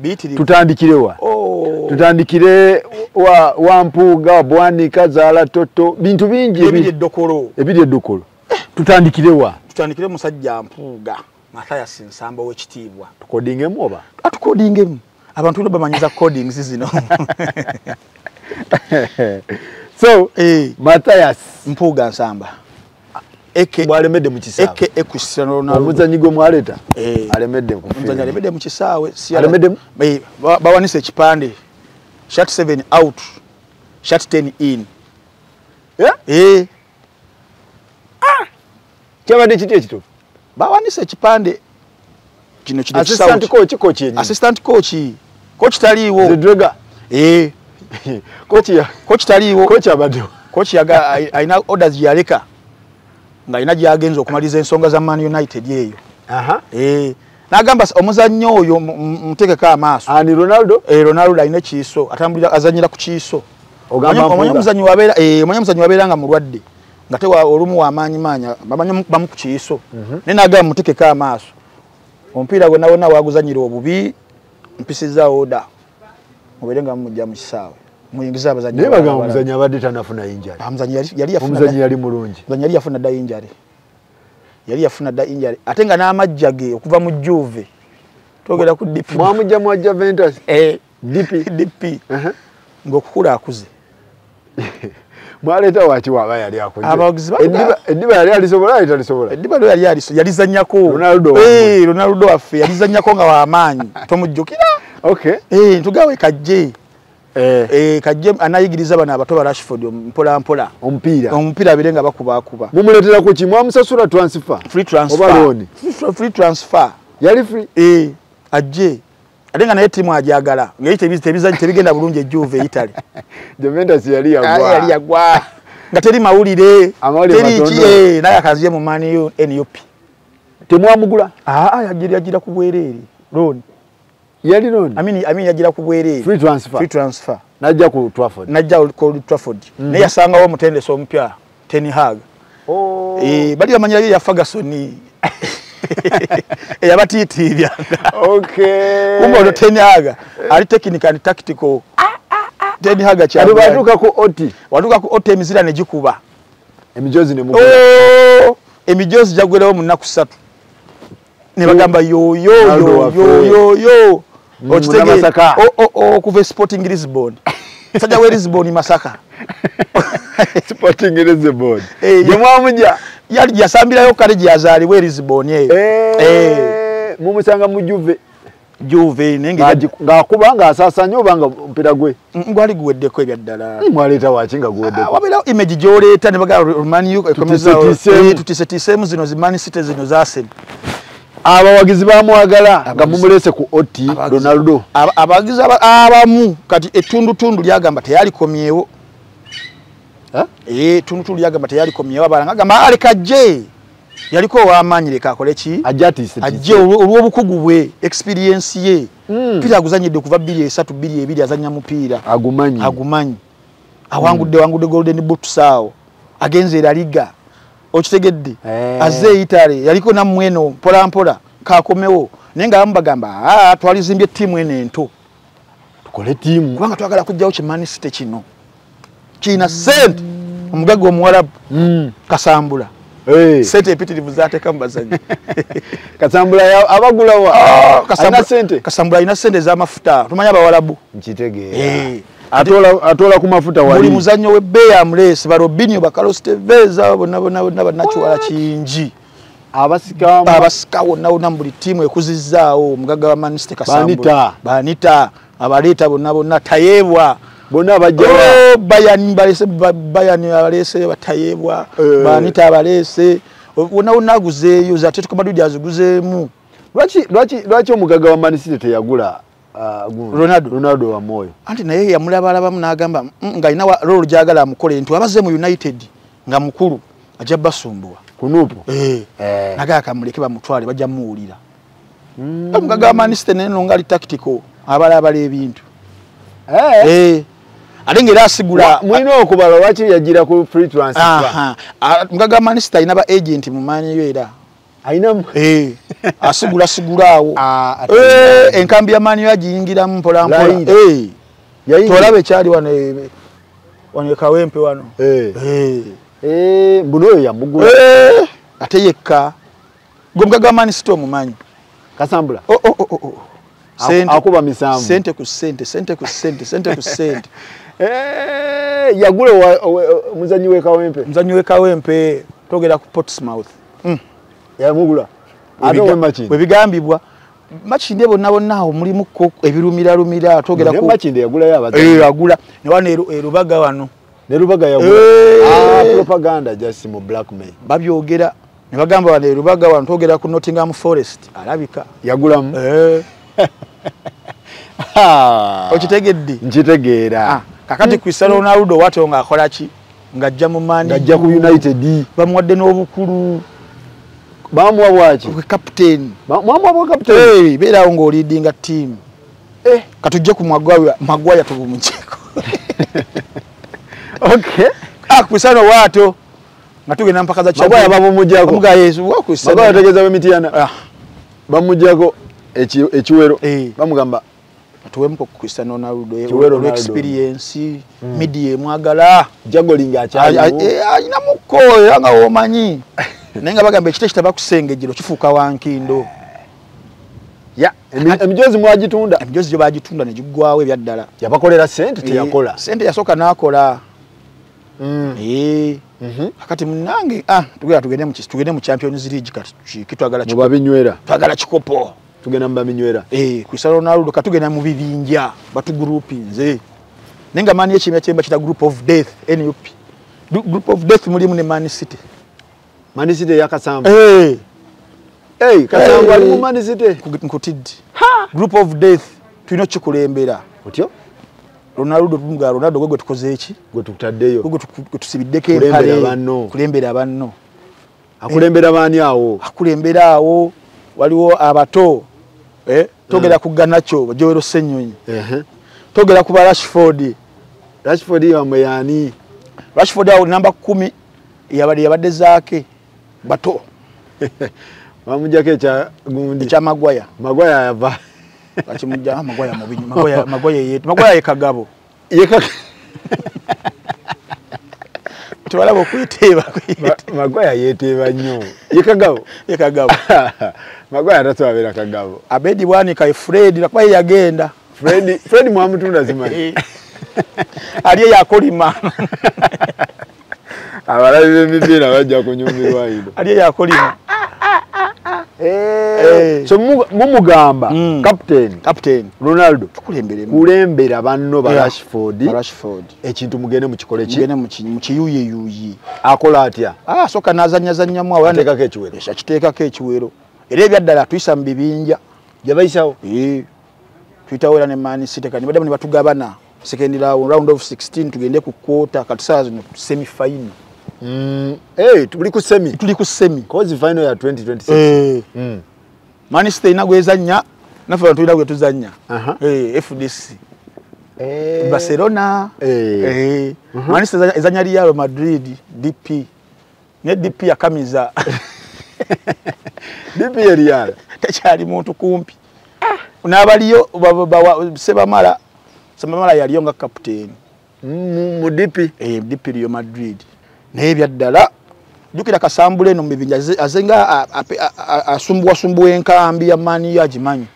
Tutandikire wa? Oh. Tutandikire wa Mpuuga, Bwanika, Zaala Toto, bintu bingi ebiri eddokolo. Ebiri eddokolo. Tutandikire wa? Tutandikire musajja Mpuuga, Mathias Nsamba w'ekitiibwa. Tukodingemu oba? Atukodingemu. Abantu no bamanyiza coding zino. So, Mathias Mpuuga Nsamba. Bwalemedde mu kisaawe. Eke Cristiano Ronaldo. Omuzannyi gwe mwaleeta alemedde ku. Omuzannyi alemedde mu kisaawe. Alemedde bawanise ekipande. Shirt 7 out. Shirt 10 in. Yeah? Ah! Kyabadde kiti ekituufu? Bawanise ekipande kino kino assistant coach coach yennyini. Assistant coach. Coach taliiwo. Zedrega. Coach ya. Coach taliiwo. Coach abaddewo. Coach yaga alina orders yaleka. Nga alina gy'agenze okumaliza ensonga za Man United eyo. N'agamba omuzannyo oyo muteekeko amaaso. Ani Ronaldo? Ronaldo alina ekiiso, atambulira azannyira ku kiiso. Omanyi omuzannyi wabeera omanyi omuzannyi wabeera nga mulwadde. Nga te olumu w'amaanyi maanya bamanyi bamu ku kiiso. Naye n'agamba muteekeko amaaso. Omupiira gwonna wonna waguzannyira obubi, mpisizza order. Mubeere nga mumujja mu kisaawe. Muyingiza abazannyi. Naye bagamba omuzannyi abadde tanafuna injury. Omuzannyi yali yafuna. Omuzannyi yali mulungi. Omuzannyi yali yafuna dda injury. Yali yafuna dda injury. Ate nga n'amajja ge okuva mu Juve. Twogera ku DP. Mwamujja mwa Juventus. DP. DP. Ng'okukula akuze. Mwaleeta waki waba yali akuze? Abawagizi bagamba. Eddiba yali alisobola yali talisobola? Eddiba lyo yali yalizannyako. Ronaldo. Ronaldo waffe yalizannyako nga w'amaanyi. Tomujjukira? Okay. Tugawe kajje. Kajje anayigiriza bano abato ba Rashford mpola mpola. Omupiira. Omupiira abire nga bakuba. Mumuleetera ku ki? Mwamusasula transfer. Free transfer. Oba loan? Free transfer. Yali free? Ajje. Ate nga naye ttiimu agyagala. Ng'eri tebigenda bulungi e Juve e Italy. Juventus yali yagwa. Yali yagwa. Nga teri mawulire. Amawulire matono. Naye akaziye mu Man U NUP. Temwamugula? Yagira ku bwereere. Loan. Yali loan? I mean yagira ku bwereere. Free transfer. Free transfer. Najja ku Trafford. Najja ku Trafford. Naye yasangawo omutendesi omupya Ten Hag. Oh. Bali bamanyira ye ya Ferguson. Yabatiitiibyanga. Okay. Kumbe ono Ten Hag ali technical and tactical. Ten Hag kya. Ali watuuka ku Oti. Watuuka ku Oti emizira ne gikuba. Emijozi ne mukuba. Oh! Emijozi jagwerawo mu nnaku 3. Ne bagamba yo yo yo yo yo yo. Masaka. Okuva Sporting Lisbon. Sajja we Lisbon Masaka. Sporting Lisbon. Gye mwamujja. Yali yasambirayo kale gyazaalibwa e Lisbon eyo. Mumusanga mu Juve. Juve nenge ng'akuba ng'asaasaanya oba nga omupiira gwe. Gwali guweddeko ebya ddala. Mwaleeta waki nga guweddeko? Wabeerawo image gy'oleeta ne bagamba Man U ekomezaawo. Tutisetiseemu zino zi Man City zino za Arsenal. Abawagizi bamwagala nga mumulese ku Oti Ronaldo. Abawagizi abamu kati ettundutundu lyagamba teyalikomyewo. Ettundutundu lyagamba teyalikomyewo abalala ngagamba aleka ajje. Yaliko ow'amaanyi leka akole ki? Ajje atiisetiise. Ajje olw'obukugu bwe, experience ye. Mupiira aguzannyidde kuva 2003 2002 azannya mupiira. Agumanyi. Agumanyi. Awangudde Golden Boots awo. Agenze La Liga. Okitegedde. Azze Italy yaliko nammwe eno mpola mpola kakomewo naye nga abamu bagamba twalizimbye ttiimu eno ento. Tukole ttiimu. Kubanga twagala kuggyawo ki Man City kino. Kirina ssente omugagga omuwarabu Kasambula. Ssente empitirivu z'ateeka mu bazannyi. Kasambula abagula wa? Alina ssente? Kasambula alina ssente ez'amafuta. Tumanyi abawarabu. Nkitegeera. Atoola ku mafuta wali. Buli muzannyo w'ebbeeyi amuleese ba Robinho ba Carlos Tevez abo bonna bonna bonna bannakiwala kingi. Abasika wonna wonna mu buli ttiimu ekuzizzaawo omugagga wa Man City Kasambula. Banita abaleeta bonna bonna Tayebwa. Bonna bajja wa? Bayern baleese Bayern abaleese Batayebwa. Banita abaleese wonna wonna aguzeeyo za Atletico Madrid aziguzeemu. Lwaki omugagga wa Man City teyagula Ronaldo wa Moyo? Anti naye yamulabalabamu n'agamba ng'alina role gy'agala amukole nti abaze mu United nga mukulu ajja basumbuwa. Kunupu. Nagala kamuleke bamutwale bajja muwulira. Omugagga wa Man City naye nno ng'ali tactical abalabala ebintu. Ate ng'era asigula. Mulina okubala lwaki yagira ku free transfer. Omugagga wa Man City alina ba agent mu Man U era. Ayina asigula sigula awo. Enkambi ya Man U agiyingiramu mpola mpola. Tolaba ekyali wano wano Kawempe wano. Mbuno oyo yamugula. Ate yekka. Gwe mugaga wa Man City omumanyi. Kasambula. Akuba misanvu. Sente ku sente, sente ku sente, sente ku sente. Yagula muzanyi we Kawempe. Muzanyi we Kawempe togera ku Portsmouth. Yamugula. Ate we Makindye. We bigambibwa Makindye bonna bonna awo mulimu ko ebirumira rumira togera ku Makindye yagula y'abazanyi. Yagula. Ne wano Rubaga wano. Ne Rubaga yagula. Propaganda just mu blackmail. Babyogera ne bagamba wano Rubaga wano togera ku Nottingham Forest alabika. Yagulamu. Okitegedde? Nkitegeera. Kakati Cristiano Ronaldo watyo ng'akola ki? Ng'ajja mu Man U. Ng'ajja ku United. Bamuwadde n'obukulu. Bamuwa bwaki? Captain. Bamuwa bwa captain. Beerawo ng'oliidinga team. Katujje ku Maguire tubumugyeko. Okay. Cristiano watyo nga tugenda mpaka za Maguire bamumugyako. Bamuga Yesu wa Cristiano. Maguire ategeeza b'Emityana. Bamugyako ekiwero. Bamugamba atuwemuko Cristiano Ronaldo experience media mwagala juggling akyali alina muko era nga omanyi naye nga bagamba ekite kitaba kusengejero kifuuka wankindo. Ya emijozi mwagitunda. Emijozi gyo bagitunda ne giggwawo ebyaddala. Yabakolera sente teyakola. Sente yasooka n'akola. Akati munange tugenda tugende mu Champions League kati kitwagala kikopo. Mubabinywera. Twagala kikopo. Tugenda mubabinywera. Cristiano Ronaldo katugenda mu bibinja batugroup nze. Nenga Man U kyemba kita group of death NUP. Group of death mulimu ne Man City. Man City yakasamba. Kasamba ali mu Man City. Nkutidde. Group of death tulina kikulembera. Otyo? Ronaldo tumuga Ronaldo gwe tukoze eki? Gwe tukutaddeyo. Gwe tusibiddeko empale. Kulembera banno. Akulembera baani awo? Akulembera awo waliwo abato. Togera ku Garnacho, Joel Ssenyonyi. Togera ku Rashford. Rashford yamwe yani? Rashford awo namba 10 yabadde zaake bato. Bamujjako ekya gundi. Ekya Maguire. Maguire yava. Bakimujja Maguire mubi. Maguire yetu. Maguire ye Kagabo. Ye Kagabo. Tewalaba okweteeba. Maguire yeteeba nnyo. Ye Kagabo. Ye Kagabo. Maguire tasobola Kagabo. Abedi Bwanika Fred nakuba ye yagenda. Fred mwamutunda simanyi. Ali yakolima. Abalabi b'emipiira bajja kunyumirwa ino. Ali yakolima. So mumugamba captain Ronaldo kulembera banno ba Rashford ekintu mugende mukikole ki? Mugende mukiyuyeyuyi. Akola atya? Soka nazanyazannyamu awo ateekako ekiwero. Akiteekako ekiwero. Era ebyaddala tuyisa mu bibinja. Yabayisawo? Tuyitawo era ne Man City kati baddamu ne batugabana second round of 16 tugende ku quarter kati saa zino semi final. Tuli ku semi. Tuli ku semi. Cause final ya 2026. Man City inagwezannya naffe tulina gwe tuzannya. FDC. Barcelona. Man City ezannya Real Madrid DP. Ne DP yakamiza. DP ya Real. Tekyali muntu kumpi. N'abaliyo Sebamala. Sebamala yaliyo nga captain. Mu DP. DP Real Madrid. Naye ebyaddala jjukira Kasambula eno mu bibinja azenga asumbuwasumbuwa enkambi ya Man U agimanyi.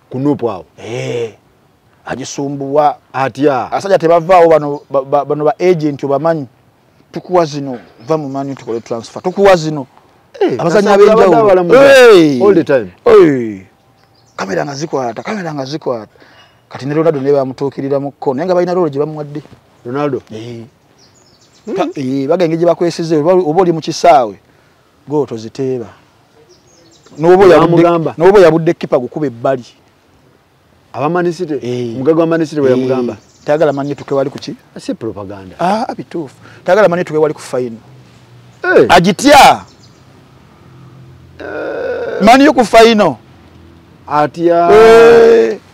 Kunupu awo. Agisumbuwa. Atya. Abasajja tebavaawo bano ba agent obamanyi. Tukuwa zino va mu Man U tukole transfer. Tukuwa zino. Abazannyi ab'enjawulo. All the time. Kamera nga zikwata, kamera nga zikwata. Kati ne Ronaldo ne bamutuukirira mu kkono naye nga balina role gye bamuwadde. Ronaldo? Bagenge gye bakwesize oba oli mu kisaawe ggo toziteeba. N'oba yabudde kipa gukuba ebbali. Aba Man City? Omugaga wa Man City bwe yamugamba. Tayagala Man U tuke wali ku ki? Si propaganda. Bituufu. Tayagala Man U tuke wali ku final. Agitya. Man U ku final. Atya.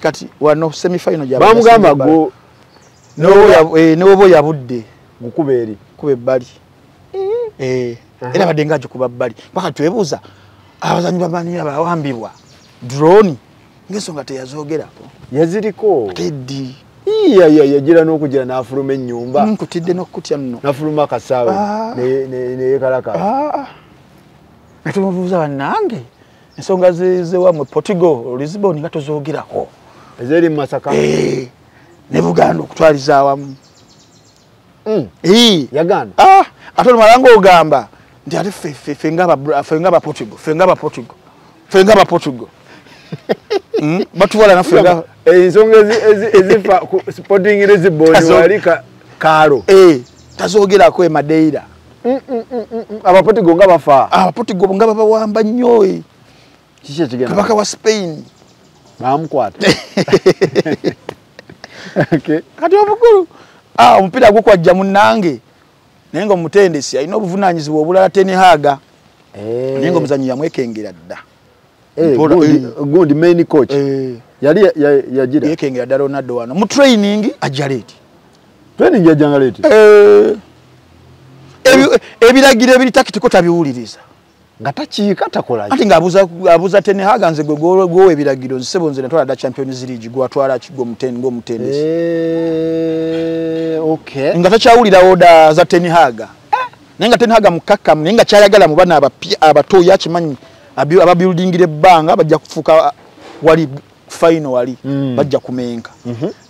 Kati wano semi final gy'abadde bamugamba go n'oba yabudde gukuba eri. Kuba ebbali. Era badde nga agikuba bbali. Paka twebuuza Abazanyi bamanyi abawambibwa drone ngensonga teyazoogerako. Yaziriko. Teddy. Iya yagira n'okugira n'afuluma ennyumba. Nkutidde n'okutya nno. N'afuluma akasaawe ne yeekalakala. Netumubuuza bannange ensonga zewammwe Portugal, Lisbon nga tozoogerako. Ezeri mu Masaka. Ne Buganda okutwaliza awamu. Yagaana. Ate olumala ng'ogamba nti ate ffe nga Portugal, ffe nga Portugal, ffe nga Portugal. Batuwala naffe nga ensonga ezifa ku Sporting Lisbon wali kaalo. Tazoogerako e Madeira. Abaportugal nga bafa. Abaportugal nga babawamba nnyo. Kiki ekigenda? Kabaka wa Spain bamukwata. Okay. Kati omukulu omupiira gukwajja munnange naye ng'omutendesi alina obuvunaanyizibwa obulala Ten Hag. Naye ng'omuzannyi yamwekengera dda. Gundi main coach. Yali yagira. Yekengera dda Ronaldo wano. Mu training ajja late. Training yajjanga late. Ebiragiro ebiri tactical tabiwuliriza. Nga takiika takola. Ati nga abuuza Ten Hag nze gwe gwowa ebiragiro nze ssebo nze natwala dda Champions League gwatwala ki gw'omutendesi. Okay. Nga takyawulira order za Ten Hag. Naye nga Ten Hag mukakkamu naye nga kyayagala mu bana abato yakimanyi ababuildingira ebbanga bajja kufuuka wali final wali bajja kumenka.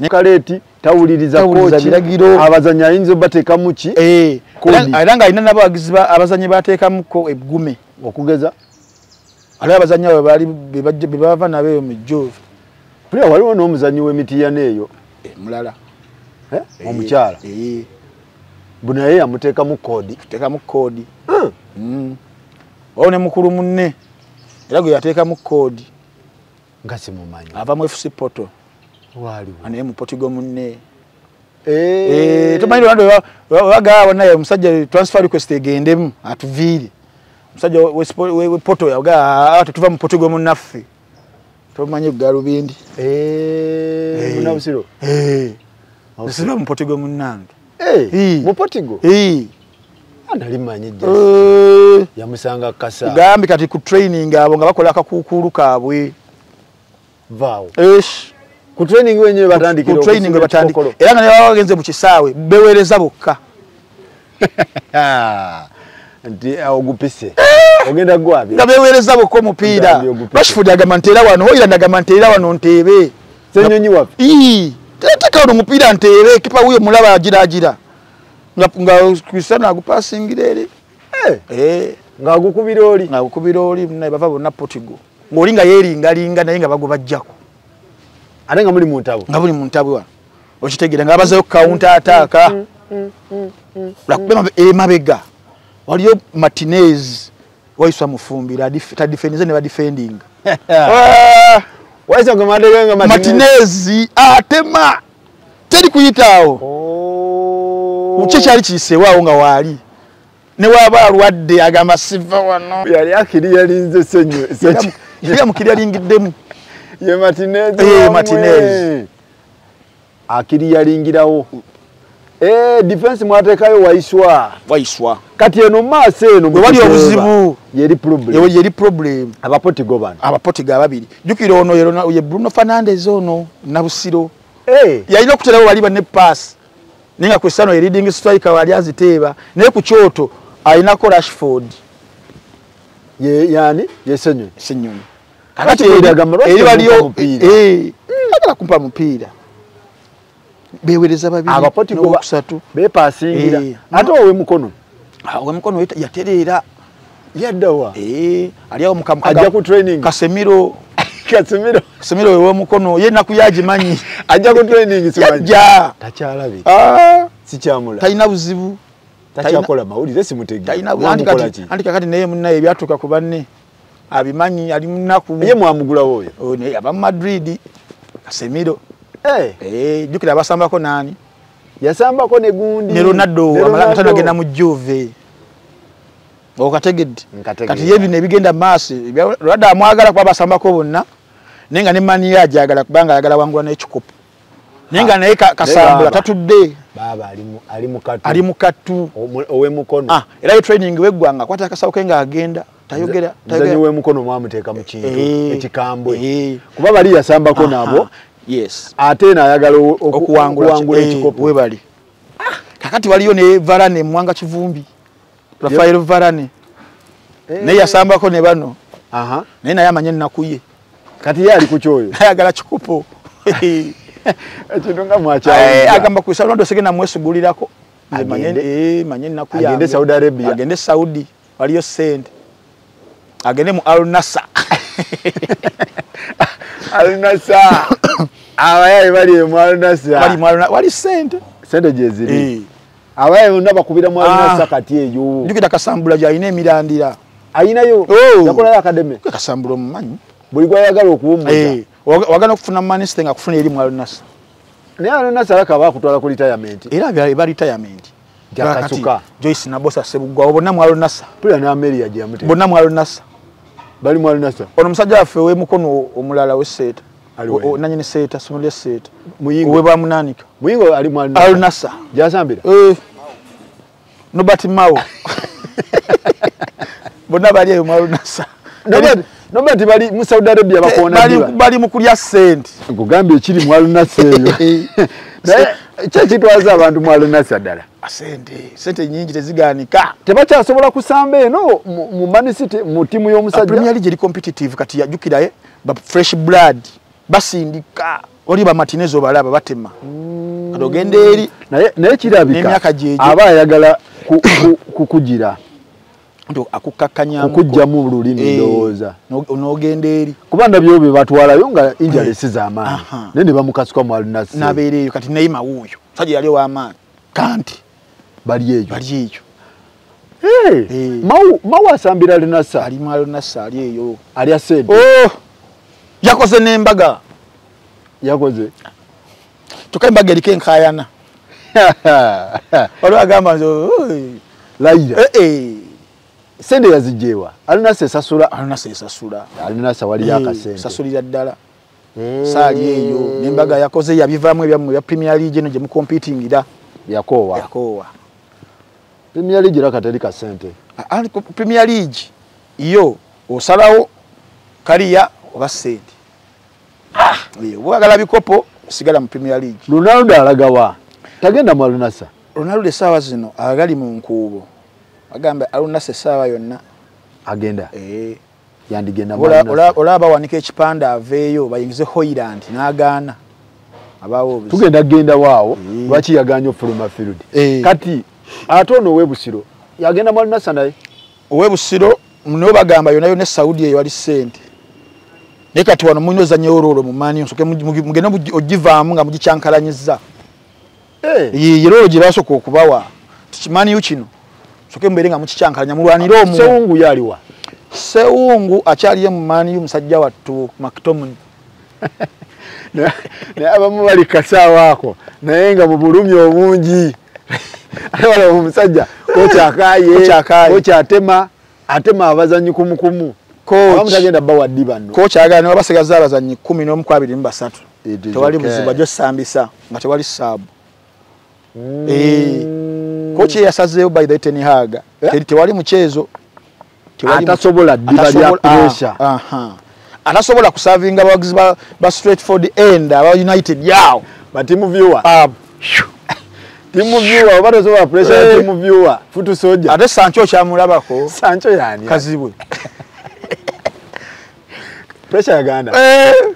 Kaleeti tawuliriza coach abazannyi ayinza obateekamu ki? Era nga alina n'abawagizi abazannyi bateekamuko eggume. Okugeza? Aliwo abazannyi abo baali be bava nabo eyo mu Juve. Pulira waliwo n'omuzannyi w'emitiyana eyo. Mulala. Omukyala. Buno naye yamuteekamu koodi. Teekamu koodi. Waliwo ne mukulu munne era gwe yateekamu koodi. Nga simumanyi. Ava mu FC Porto. Waliwo. Naye mu Portugal munne. Tomanyi Ronaldo wagaba naye omusajja transfer request egendemu atuviire. Omusajja we Porto yaga tetuva mu Portugal munnaffe. Tomanyi galubindi. Munabusiro. Nsiba mu Portugal munnange. Mu Portugal? Nali mmanyi yamusanga kasa. Gambi kati ku training abo nga bakola akakuukulu kaabwe. Vaawo. Ku training wenyewe batandikira. Ku training batandikira. Era nga ne baba bagenze mu kisaawe beweereza bokka. Nti ogupise. Ogenda gwabye. Nga beweereza bokka omupiira. Rashford agamba nteera wano, Hojlund agamba nteera wano nteebe. Ssenyonyi waffe. Teeka wano omupiira nteebe, kipa wuyo mulaba agira. Nga Cristiano agupasingira eri. Ng'agukubira oli. Ng'agukubira oli naye bava bonna Portugal. Ng'oli nga yeeringalinga naye nga bagubajjako. Ate nga muli mu ntabo. Nga muli mu ntabo wano. Okitegeera nga bazayo counter attack. Lwakuba emabega waliyo Martinez Waiswa Mufumbiro tadifendize ne badefending. Waiswa nga Martinez atema teri kuyitaawo. Kiki kyali kiyiseewaawo nga waali ne waaba alwadde agamba siva wano. Yali akiri yalinze Ssenyonyi. Yali amukiri yalingiddemu. Ye Martinez. Martinez. Akiri yalingirawo. Defense mwateekayo Waiswa. Waiswa. Kati eno maaso eno we wali obuzibu. Yeri problem. Yeri problem. Abaportugal bano. Abaportugal babiri. Jjukira ono ye Bruno Fernandes ono Nabusiro. Yalina okuterawo wali banne pass. Naye nga Cristiano ye leading striker wali aziteeba. Naye ku kyoto alinako Rashford. Ye yani ye Ssenyonyi. Ssenyonyi. Kati eri waliyo agala kumpa mupiira. Beweereza babiri n'owokusatu beepasingira. Ate ow'emukono. Ow'emukono yatereera. Yaddawa. Ali awo ajja ku training. Casemiro. Casemiro. Casemiro ow'emukono ye ennaku yagimanyi. Ajja ku training simanyi. Yajja. Takyalabika. Sikyamula. Talina buzibu. Takyakola mawulire simutegeera. Talina anti kakati naye munnaye ebyatuuka ku banne. Abimanyi ali munaku. Ye mwamugulawo oyo. Naye aba Madrid. Casemiro. Jjukira abasambako nani? Yasambako ne gundi. Ne Ronaldo amala agenda mu Juve. Okategedde. Kati ye bino ebigenda maaso. Ronaldo amwagala kuba basambako bonna. Naye nga ne mani ye ajagala kubanga ayagala wangula n'ekikopo. Naye nga naye kasambula tatudde. Baaba ali mu katu. Ali mu katu. Ow'emukono. Era ye training weggwanga akwata akasawo ke ng'agenda. Tayogera muzanyi w'emukono mwamuteeka mu kintu ekikambwe. Kuba bali yasambako nabo. Yes. Ate n'ayagala okuwangula ekikopo. Webali. Kakati waliyo ne Varane Mwanga Kivumbi. Rafael Varane. Naye yasambako ne bano. Naye naye amanye ennaku ye. Kati ye ali ku kyoyo. Ayagala kikopo. Ekintu nga mwakyawo. Agamba ku Ronaldo segenda mwesugulirako. Manye ennaku yange. Agende Saudi Arabia. Agende Saudi. Waliyo sente. Agende mu Al Nassr. Al Nassr. Abayaye bali mu Al Nassr. Bali mu Al Nassr. Wali sente. Sente gye ziri. Abayaye bonna bakubira mu Al Nassr kati eyo. Njukira Kasambula gy'alina emirandira. Ayinayo. Yakolayo academy. Kasambula omumanyi. Buli gw'ayagala okuwummuza. Wagala okufuna Man City nga kufuna eri mu Al Nassr. Naye Al Nassr alaka baakutwala ku retirement. Era eba retirement. Gyakasuka. Joyce Nabosa Ssebuggwawo bonna mu Al Nassr. Pulira ne Amelia gye yamuteeka. Bonna mu Al Nassr. Bali mu Al Nassr. Ono musajja waffe ow'emukono omulala w'esseeta. Nannyini seeta, ssomero lya seeta. Muyingo. Owe bamunaanika. Muyingo ali mu Al Nassr. Al Nassr. Gy'asambira? Norbert Mao. Bonna bali eyo mu Al Nassr. Norbert bali mu Saudi Arabia bakoona ddiba. Bali mu kulya ssente. Nkugambye ekiri mu Al Nassr eyo. Naye ki ekitwaza abantu mu Al Nassr ddala? Sente, sente nyingi tezigaanika. Tebakyasobola kusamba eno mu Man City mu ttiimu y'omusajja. Premier League eri competitive kati yajjukira ba fresh blood basindika oli ba Martinez obalaba batema. Kati ogenda eri naye kirabika aba ayagala kukugira akukakkanyamu okujjamu lulimi ndowooza n'ogenda eri kuba ndabyo bye batwalayo nga injury si z'amaanyi naye ne bamukasuka mu Al Nassr n'abeera eyo. Kati Neymar wuuyo musajja yali ow'amaanyi Kanti bali eyo Mau asambira Al Nassr. Ali mu Al Nassr ali eyo alya sente. Yakoze n'embaga. Yakoze kyokka embaga eriko enkaayana. Waliwo agamba nti Layira sente yazigyewa. Al Nassr esasula. Al Nassr esasula. Al Nassr waliyo akasente. Sasulira ddala. Saali eyo n'embaga yakoze yabivaamu ebyammwe ebya Premier League eno gye mukompitingira. Yakoowa. Yakoowa. Premier League era kateri kasente. Premier League yo osalawo kaliya oba sente. Bw'oyagala bikopo sigala mu Premier League. Ronaldo alagawa. Tagenda mu Al Nassr. Ronaldo essaawa zino agali mu nkuubo. Agamba Al Nassr essaawa yonna. Agenda. Yandigenda mu Al Nassr. Olaba bawanika ekipande aveeyo bayingize Hoyland n'agaana. Abaawo obuzibu. Tugenda genda waawo lwaki yagaanye ofuluma field. Kati ate ono ow'e yagenda mu Al Nassr naye. Ow'e Busiro nibo bagamba yonna yonna Saudi eyo wali ssente. Naye kati wano mulina ozannya olwo mu maanyi nsooke mugende ogivaamu nga mugikyankalanyizza. Ye loolo gye basooka okubawa. Tikimaaniyo kino nsooke mubeere nga mukikyankalanya mulwanire omwo. Sewungu yaliwa. Sewungu akyaliyo mu maanyi musajja wattu McTominay. Naye abamu bali kasaawa ako naye nga mu bulumi obungi. Ate wala omusajja kocha akaaye, kocha atema, atema abazannyi kumukumu. Abamu tagenda bawa ddi bano. Kocha ayagala ne babasigaza abazannyi 11 23. Tewali buzibu ajja osambisa nga tewali saabu. Kocha yasazeeyo by the Ten Hag. Tewali muchezo. Atasobola ddiba lya pressure. Atasobola kusavinga abawagizi ba Stratford End aba United yaawo. Ba team viewer. Team viewer oba tosobola pressure ya team viewer. Futu soja. Ate Sancho kyamulabako. Sancho yani. Kazibwe. Pressure yaganda.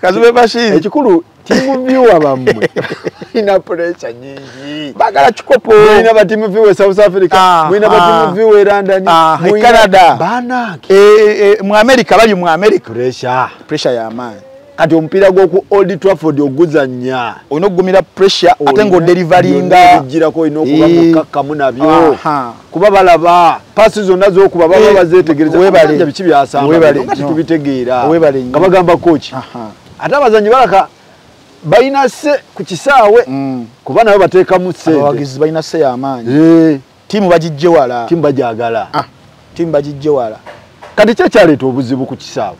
Kazibwe Bashir. Ekikulu team viewer bammwe. Ina pressure nyingi. Bagala kikopo. Mulina ba team viewer South Africa. Mulina ba team viewer London. Canada. Banaki. Mu America bali mu America. Pressure. Pressure ya maanyi. Kati omupiira gw'oku Old Trafford oguzannya. Olina okugumira pressure ate ng'odelivaringa. Ojjirako olina okuba mukakkamu nabyo. Kuba balaba paasi zonna z'okuba baba bazeetegereza. Webale. Biki byasamba nga tetubitegeera. Nga bagamba coach. Ate abazannyi balaka balina se ku kisaawe kuba nabo bateekamu ssente. Abawagizi balina se y'amaanyi. Ttiimu bagijje wala. Ttiimu bagyagala. Ttiimu bagijje wala. Kati ki ekyaleeta obuzibu ku kisaawe?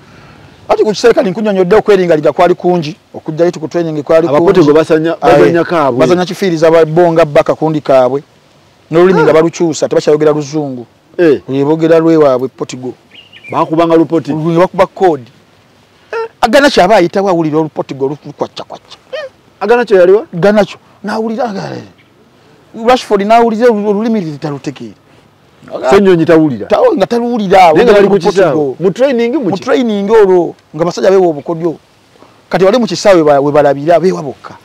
Ati ku kisaawe kati nkunnyonnyodde okweringalira kwali kungi, okujjayo ku training kwali kungi. Abakote bazannya kaabwe. Bazannya kifiiriza bonga baka kundi kaabwe. N'olulimi nga balukyusa tebakyayogera luzungu. Boogera lwewaabwe Portugal. Bakubanga lupoti. Bakuba code. Garnacho aba ayitawo awulira olupotigo lukwacca kwacca. Garnacho yaliwa? Garnacho n'awulira Rashford n'awulira olulimi litalutegeera. Ssenyonyi tawulira. Nga taluwulira. Naye bali ku kisaawe. Mu training mu training olwo nga basajja beewa obukodyo. Kati wali mu kisaawe we balabira beewa bokka.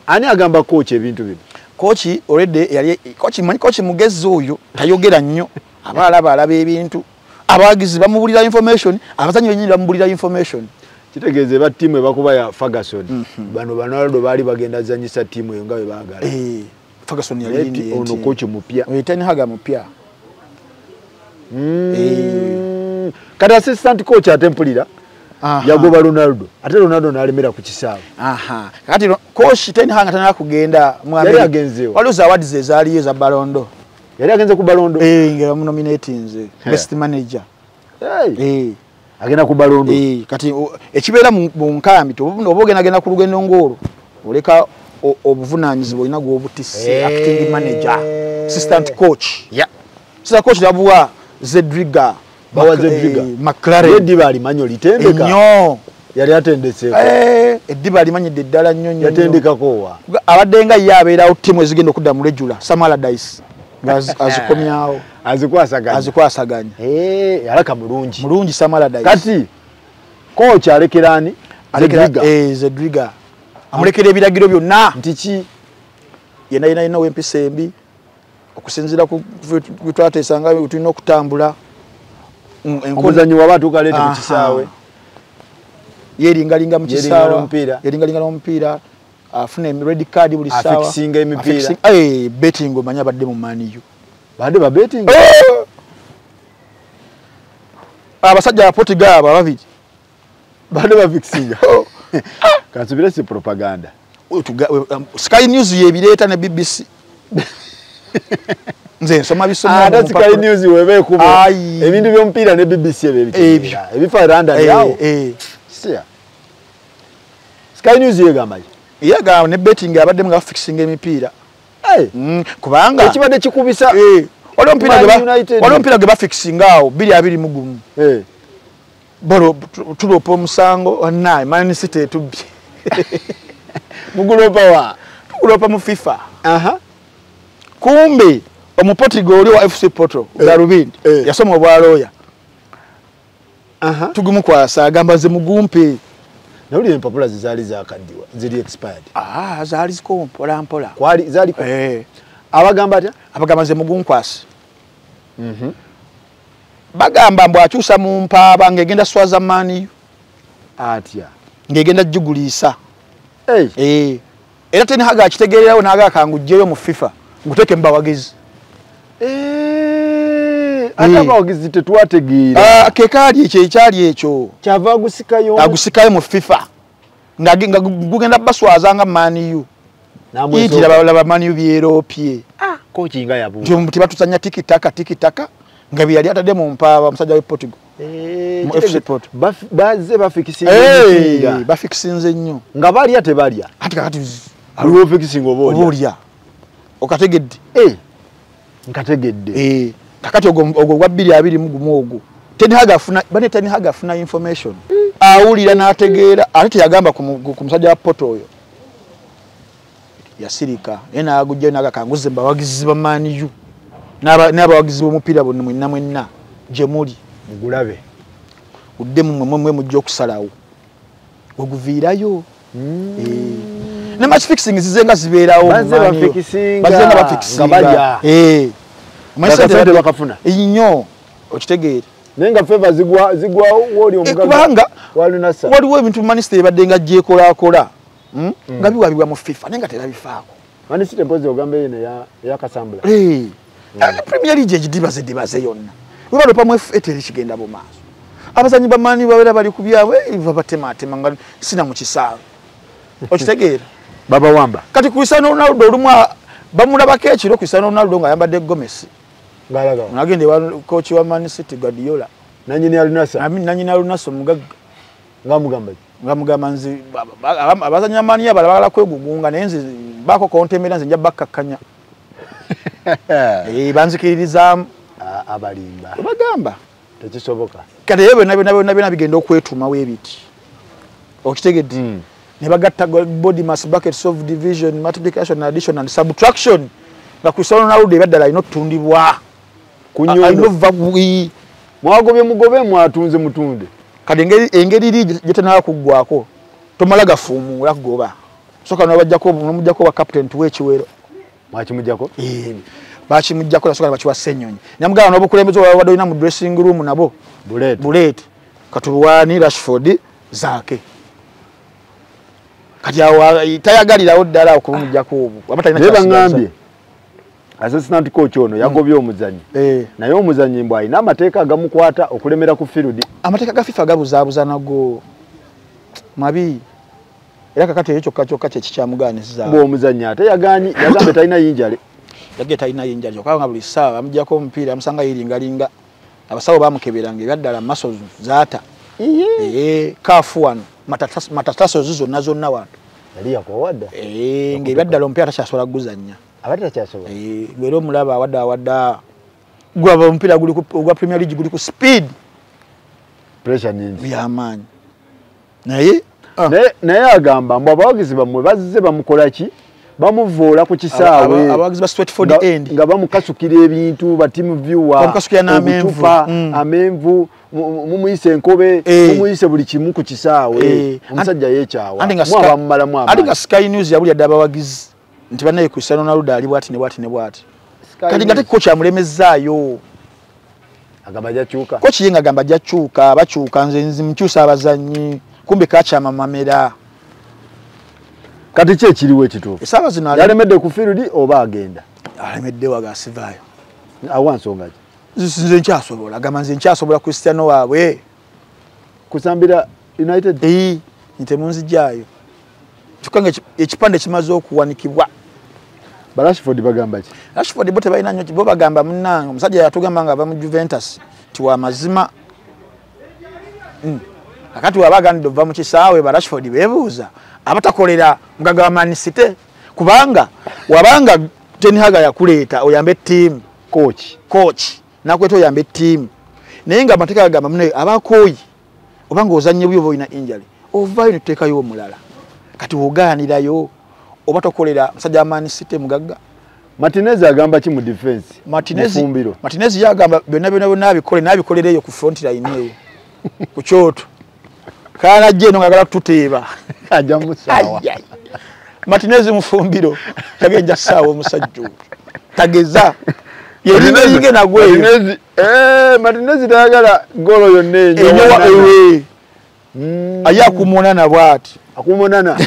Ani agamba coach ebintu bino? Coach already yali coach manyi coach mugezi oyo tayogera nnyo. Abalaba alaba ebintu. Abagizi bamubulira information, abazanyi bennyini bamubulira information. Kitegeeze ba ttiimu ebakuba ya Ferguson. Bano Ronaldo baali bagenda zanyisa ttiimu eyo nga bwe baagala. Ferguson yali ndi ono coach mupya. Ten Hag mupya. Kati assistant coach ate mpulira yagoba Ronaldo. Ate Ronaldo n'alemera ku kisaawe. Kati coach Ten Hag atana kugenda mu Amerika. Waliwo awards ezaaliyo eza Ballon d'Or. Yali agenze ku Ballon d'Or. Nga bamunominatinze best manager. Agenda ku Ballon d'Or. Kati ekibeera mu nkambi oba ogenda ku lugendo ng'olwo oleka obuvunaanyizibwa olina gw'obutisse acting manager, assistant coach. Assistant coach yabuwa Zedriga. Bawa Zedriga. McLaren. Eddiba alimanyi olitendeka. Nnyo. Yali atendeseeko. Eddiba alimanyidde ddala nnyo nnyo. Yatendekako wa? Abadde nga ye abeerawo ttiimu ezigenda okudda mu regular, Sam Allardyce. Azikomyawo. Azikwasaganya. Azikwasaganya. Alaka mulungi. Mulungi Sam Allardyce. Kati coach alekera ani? Alekera Zedriga. Amulekera ebiragiro byonna. Nti ki? Yenna yenna yenna ow'empisa embi okusinziira ku twateesanga tulina okutambula. Omuzannyi waba atuuka aleete mu kisaawe. Yeeringalinga mu kisaawe. Yeeringalinga n'omupiira. Afuna red card buli ssaawa. Afikisinga emipiira. Betting omanyi abadde mu Man U. Badde ba betting? Abasajja ba Portugal abo ababiri. Badde bafikisinga. Kansubire si propaganda. Sky News yebireeta ne BBC. Nze nsoma bisoma. Ate Sky News webe ekubo. Ebintu by'omupiira ne BBC ebyo. Ebifa London yawo. Siya. Sky News yegamba ki? Yegamba ne betting abadde nga fixing emipiira. Kubanga ekibadde kikubisa. Waliwo omupiira gwe bafixinga awo 2021. Bolo tulopa omusango naye Man City etubbye. Mugulopa wa? Tugulopa mu FIFA. Kumbe omupotigo oli wa FC Porto Garubindi yasoma obwa lawyer. Tugumukwasa agamba ze mugumpe. Nawulira empapula zaali zakaddiwa ziri expired. Zaali ziko mpola mpola. Kwali zaali abagamba atya? Abagamba ze mugunkwasa. Bagamba mbu akyusa mu mpaaba ng'egenda swaza Man U. Atya? Ng'egenda jjuguliisa. Era Ten Hag akitegeererawo n'aga kangugyeyo mu FIFA nguteeke mu bawagizi. Ate abawagizi tetwategeera. Ke kaali ekyo ekyali ekyo. Kyava agusikayo. Agusikayo mu FIFA. Nga gugenda baswaza nga Man U. Yitira laba Man U byeroopye. Coach nga yabuuka. Nti batuzannya tiki-taka tiki-taka nga bye yali atadde mu mpaaba omusajja w'e Portugal. Mu FC Porto. Bazze bafikisinga emipiira. Bafikisinze nnyo. Nga balya tebalya. Ati kakati aliwo fikisinga oba olya. Okategedde. Nkategedde. Kakati ogwo gwa 2021 ogwo. Ten Hag afuna bane Ten Hag afuna information. Awulira n'ategeera ate teyagamba ku musajja wa Porto oyo. Yasirika. Naye n'agujjayo n'agakanguze mbawagizi ba Man U. N'abawagizi b'omupiira bonna mwenna mwenna gye muli. Mugulabe. Uddemu mmwe mujja okusalawo. Weguviirayo. Ne match fixing zize nga zibeerawo. Bazze bafikisinga. Nga balya. Sente bakafuna. Nnyo. Okitegeera. Naye nga favor zigwa woli omugagga. Kubanga waliwo ebintu Man City ebadde nga gyekolaakola. Nga biwabibwa mu FIFA naye nga terabifaako. Man City mpozi ogamba eno eya Kasambula. Premier League egidibaze dibaze yonna. Webalopa mu FA teri kigenda mu maaso. Abazannyi ba Man U babeera bali ku byabwe babatematema nga sina mu kisaawe. Okitegeera. Babawamba. Kati Cristiano Ronaldo olumu bamulabako ekiro Cristiano Ronaldo ng'ayambadde gomesi. Ng'alaga. Nagenda ewa coach wa Man City Guardiola. Nannyini Al Nassr. Nannyini Al Nassr omugagga. Ng'amugamba ki? Ng'amugamba nze abazannyi ba Man U abalala baagala kwegugunga naye nze baako kontemera nze nja bakkakkanya. Banzikiririzaamu. Abalimba. Bagamba. Tekisoboka. Kati ebyo nabyo bigenda okwetumawo ebiti. Okitegedde. Ne bagatta body mass buckets of division, multiplication, addition and subtraction. Nga Cristiano Ronaldo ebaddala alina okutundibwa. Kunyondo. Mwagobye mugobe mwatunze mutunde. Kati engeri eri gyetanaba kuggwako tomala gafuumuula kugoba. Soka n'obajjako n'omuggyako wa captain tuwe ekiwero. Mwakimuggyako? Bakimuggyako nasooka ne bakiwa Ssenyonyi. Namugamba n'obukulembeze obwabadde olina mu dressing room nabo. Buleete. Katubuwaani Rashford Zaake. Kati awo tayagalirawo ddala okumuggyako obwo. Aba talina ky'asigaza. Naye bangambye assistant coach ono yagobye omuzannyi. Naye omuzannyi mbw alina amateeka agamukwata okulemera ku field. Amateeka ga FIFA gabuzaabuza nago mabi. Era kakati ekyo kyokka kyokka kye kikyamugaanizza. Mbw omuzannyi ate yagaanyi yagambye talina yinjale. Yagambye talina yinjale kyokka nga buli ssaawa bamuggyako omupiira amusanga yiringalinga. Abasawo bamukeberanga ebyaddala muscles zaata. Kaafu wano matatasozi zonna zonna wano. Yali yakowadda. Ng'ebyaddala omupiira takyasobola kuguzannya. Abadde takyasobola. Gwe omulaba awadde awadda. Gwaba omupiira guli ku ogwa Premier League guli ku speed. Pressure nyingi. Y'amaanyi. Naye naye agamba mbu abawagizi bammwe bazze bamukola ki? Bamuvoola ku kisaawe. Abawagizi ba Stratford End nga bamukasukira ebintu ba team viewer. Bamukasukira n'amenvu. Amenvu mumuyise enkobe, mumuyise buli kimu ku kisaawe. Omusajja yeekyawa. Mwabamumalamu amaanyi. Ate nga Sky News yabulya dda abawagizi nti bannaye Cristiano Ronaldo ali bw'ati ne bw'ati ne bw'ati. Kati nga coach amulemezaayo. Agamba ajja kyuka. Coach ye ng'agamba ajja kyuka, bakyuka nze nzimukyusa abazannyi. Kumbe kakyamamamera. Kati ki ekiriwo ekituufu? Essaawa zino yalemedde ku field oba agenda? Alemedde waga asivaayo. Awa nsonga ki? Nze nkyasobola, agamba nze nkyasobola Cristiano waabwe. Kusambira United? Nte munzijjaayo. Kyokka nga ekipande kimaze okuwanikibwa. Ba Rashford bagamba ki? Rashford bo tebalina nnyo, bo bagamba munnange omusajja yatugamba nga ava mu Juventus ti wa mazima. Akati wabagandde ova mu kisaawe ba Rashford beebuuza abatakolera mugagga wa Man City kubanga wabanga Ten Hag yakuleeta oyambe ttiimu coach nakweta oyambe ttiimu naye nga amateeka gagamba munne abakooyi obanga ozannye bubi oba olina injury ovaayo ne tuteekayo omulala kati wogaanirayo oba tokolera musajja wa Man City mugagga. Martinez agamba ki mu defense? Martinez yagamba byonna byonna byonna abikole n'abikolereyo ku front line eyo ku kyoto. Kana je no ngagala tuteeba. Ajja musawa. Martinez mufumbiro tagenja sawa omusajja. Tageza. Yeringa nagwe. Martinez Martinez tayagala golo yonna enyo. Aya kumonana bwati. Akumonana.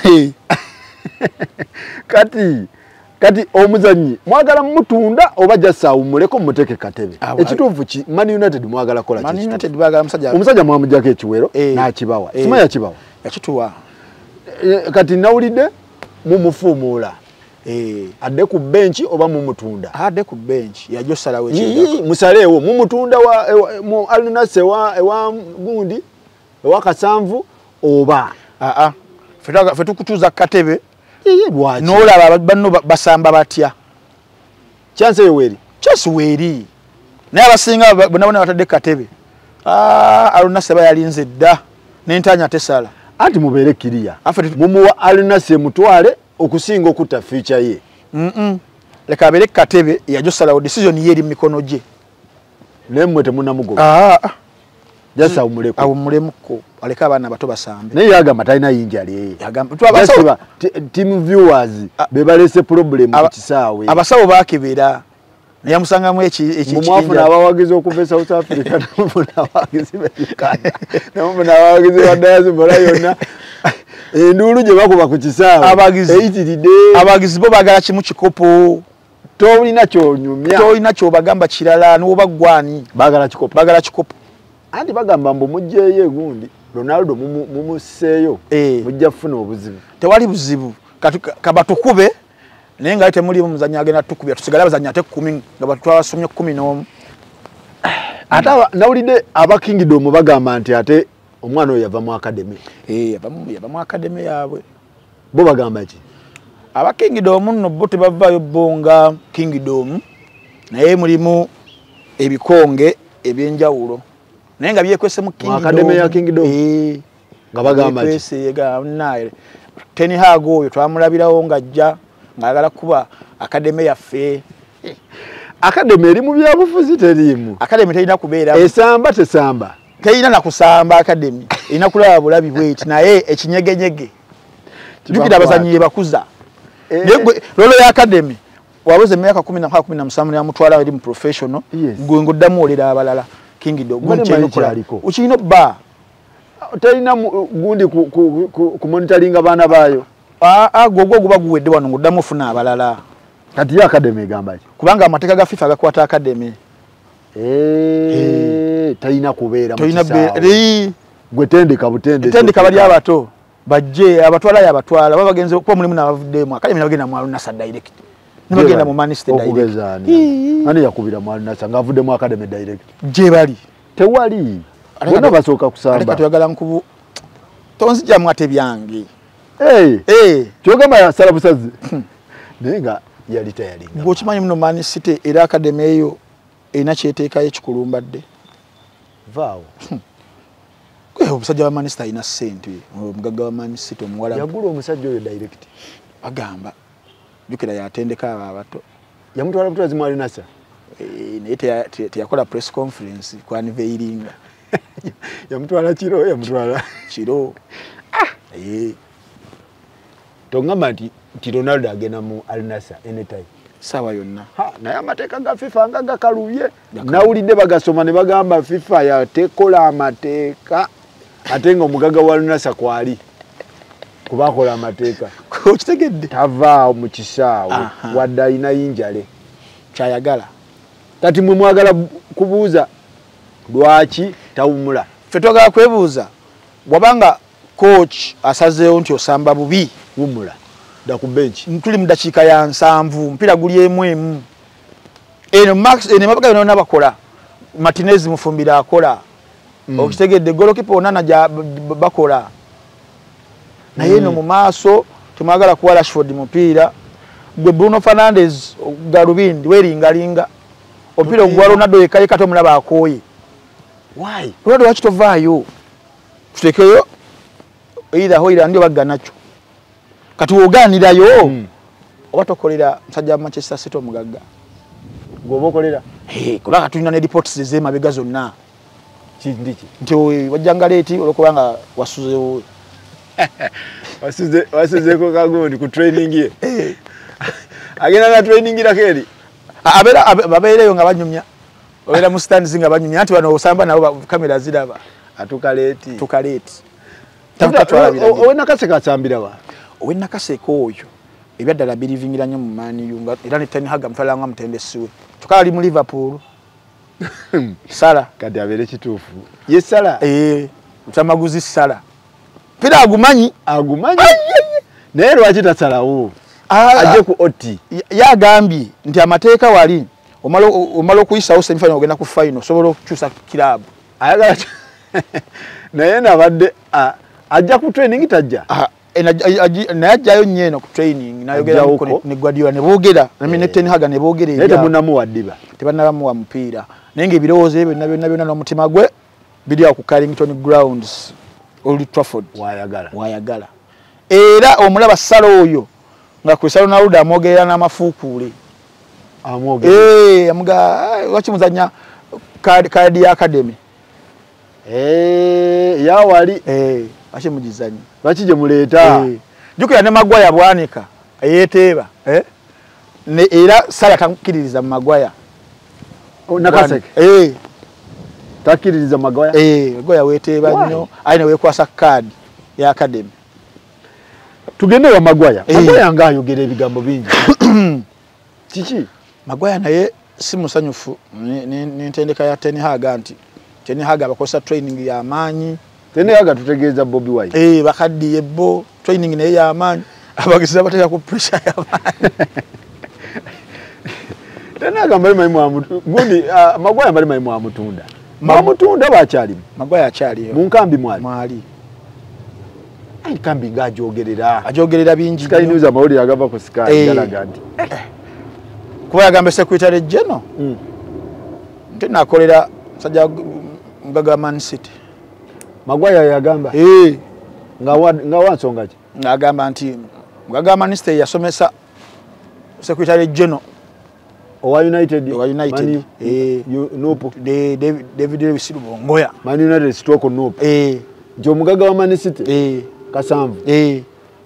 Kati omuzannyi mwagala mutunda oba jassa umuleko muteke katebe. Ekituufu ki Man United mwagala kola ki? Man United bagala musajja. Omusajja mwamujjako ekiwero n'akibawa. Sima yakibawa. Yakituwa. Kati nawulidde mumufuumuula. Adde ku bench oba mumutunda? Adde ku bench. Yajosalawo ekiwero. Musaleewo mumutunda wa mu Al Nassr ewa gundi ewa Kasanvu oba. Ffe tukutuuza katebe. N'olaba banno basamba batya. Chance weeri. Chance weeri. Naye abasinga bonna bonna batadde katebe. Al Nassr yalinze dda n'entanya tesala. Anti mubeere kiriya. Mumuwa Al Nassr mutwale okusinga okutta future ye. Leka abeere katebe yajosalawo decision ye eri mu mikono gye. Naye mmwe temunnamugoba. Jassa awummuleko. Awummulemuko aleke abaana bato basambe. Naye yagamba talina injury. Yagamba team viewers be balese problem ku kisaawe. Abasawo bakebera. Naye yamusangamu eki mwafuna abawagizi okuva e South Africa namufuna abawagizi be Uganda. Namufuna abawagizi ba diaspora yonna. Enduulu gye bakuba ku kisaawe. Eyitiridde. Abawagizi bo baagala kimu kikopo. Tolina ky'onyumya. Tolina ky'obagamba kirala n'oba ggwani. Baagala kikopo. Baagala kikopo. Anti bagamba mbu mugyeyo egundi Ronaldo mumuseeyo mujja kufuna obuzibu. Tewali buzibu. Kabatukube naye nga temulimu muzannyi agenda tukubya tusigale abazannyi ate 10 nga batwasomye 11. Ate nawulidde aba Kingdom bagamba nti ate omwana oyo yava mu academy. Yava mu academy yaabwe. Bo bagamba ki? Aba Kingdom nno bo tebavaayo bo nga Kingdom naye mulimu Ebikonge ebyenjawulo. Naye nga byekwese mu Kingdom. Academy ya Kingdom. Nga bagamba ki? Byekwese ga naye. Ten Hag oyo twamulabirawo ng'ajja ng'ayagala kuba academy yaffe. Academy eri mu byabufuzi teriimu. Academy terina kubeera. Esamba tesamba. Terina na kusamba academy. Erina kulaba bulabi bweti naye ekinyegenyege. Jjukira abazannyi bakuza. Lolo ya academy wabuze emyaka 16 17 yamutwala eri mu professional gwe ngoddamu olera abalala Kingdom ukirina bba terina gundi ku monitoringa baana baayo. Gwo guba guwedde wano ngoddamu ofuna abalala. Kati ya academy egamba ki? Kubanga amateeka ga FIFA agakwata academy. Talina kubeera mu kisaawe. Gwe tendeka butendesi. Tendeka bali abato. Bajje abatwala ya abatwala baba bagenze kuba mulimu n'abavuddemu academy nabagenda mu Al Nassr direct. Nibagenda mu Man City direct. Okugeza ani? Ani yakubira mu Al Nassr ng'avudde mu academy direct? Gye bali. Tewali. Bonna basooka kusamba. Aleka tuyagala nkubu tonzijjamu ate byange. Kyogamba yasala busazi. Naye nga yali tayalinga. Bw'okimanyi muno Man City era academy eyo erina kyeteekayo ekikulumbadde. Vaawo. Omusajja wa Man City alina ssente, omugagga wa Man City omuwala. Yagula omusajja oyo direct. Agamba jjukira yatendeka abo abato. Yamutwala butwazi mu Al Nassr. Naye teyakola press conference ku unveilinga. Yamutwala kiro, yamutwala kiro. Tongamba nti Ronaldo agenda mu Al Nassr anytime. Sawa yonna. Naye amateeka ga FIFA nga gakalubye. Nawulidde bagasoma ne bagamba FIFA yatekola amateeka ate nga omugagga wa Al Nassr kwali kubakola amateeka. Okitegedde? Tavaawo mu kisaawe wadde alina yinjale. Kyayagala. Kati mwe mwagala kubuuza lwaki tawumula? Ffe twagala kwebuuza bw'abanga coach asazeewo nti osamba bubi wumula. Da ku bench. Tuli mu dakiika ya 7 mpira guli emu. Eno Max eno mabaga yonna bakola. Martinez mufumbira akola. Okitegedde goalkeeper Onana ja bakola. Naye eno mu maaso temwagala kuwa Rashford mupiira. Gwe Bruno Fernandes Galubindi weringalinga. Omupiira ogwa Ronaldo yekka yekka tomulaba akooye. Why? Ronaldo lwaki tovaayo? Tutekeyo either Hoyland ndio bagga nakyo. Kati wogaanirayo oba tokolera musajja wa Manchester City omugagga. Gwoba okolera? Kubanga tulina ne reports ez'emabega zonna. Kindiki? Nti wajjanga leeti olwokubanga wasuzeewo. Wasuzeeko kagundi ku training ye. Agenda na training irako eri? Babeereyo nga banyumya. Babeera mu stands nga banyumya anti bano osamba nabo kamera ziraba. Atuuka leeti. Atuuka leeti. Owe Nakaseke asambira wa? Owe Nakaseke oyo ebyaddala birivingira nnyo mu Man U era ne Ten Hag amutwala nga mutendesi we. Kyokka ali mu Liverpool. Salah. Kati abeere kituufu. Ye Salah? Mutamaguzi Salah. Mpira agumanyi. Agumanyi. Naye lwaki tasalawo? Ajje ku OT. Yagambye nti amateeka wali omala okuyisawo semifinal ogenda ku final osobola okukyusa kiraabu. Ayagala naye nabadde ajja ku training tajja. Naye ajjayo nnyo eno ku training n'ayogera ne Guardiola ne boogera ne Ten Hag ne boogera naye temunnamuwa ddiba. Tebannabamuwa mupiira. Naye ng'ebirowoozo ebyo byonna byonna byonna n'omutima gwe biri awo ku Carrington Grounds Old Trafford. Wayagala. Wayagala. Era omulaba Salah oyo nga Cristiano Ronaldo amwogerera n'amafuukuule. Amwogerera. Amuga lwaki muzannya kaadi ya academy? Yawali. Lwaki mugizannya? Lwaki gye muleeta? Jjukira ne Maguire bwanika eyeeteeba. Era Salah takkiririza mu Maguire. Nakaseke. Takkiririza Maguire? Maguire weeteeba nnyo aye ne weekwasa kaadi ya academy. Tugende wa Maguire. Maguire nga ayogera ebigambo bingi. Kiki? Maguire naye si musanyufu n'entendeka ya Ten Hag nti Ten Hag abakozesa training y'amaanyi. Ten Hag tutegeeza Bobi Wine. Bakaddiye bo training naye y'amaanyi abagezi abateeka ku pressure y'amaanyi. Ten Hag mbali maimu gundi Maguire mbali maimu amutunda. Mwamutunda bakyalimu. Maguire akyaliyo. Mu nkambi mwali. Mwali. Nkambi ng'ajogerera. Ajogerera bingi. Sky News amawulire agava ku Sky galaga nti. Kuba yagamba Secretary General. Nte nakolera musajja mugaga Man City. Maguire yagamba nga wansonga ki? Ngagamba nti mugaga Man City yasomesa Secretary General owa United, Nope. David Lewis Rubongoya. Man United stroke Nope. Nti omugaga wa Man City Kasanvu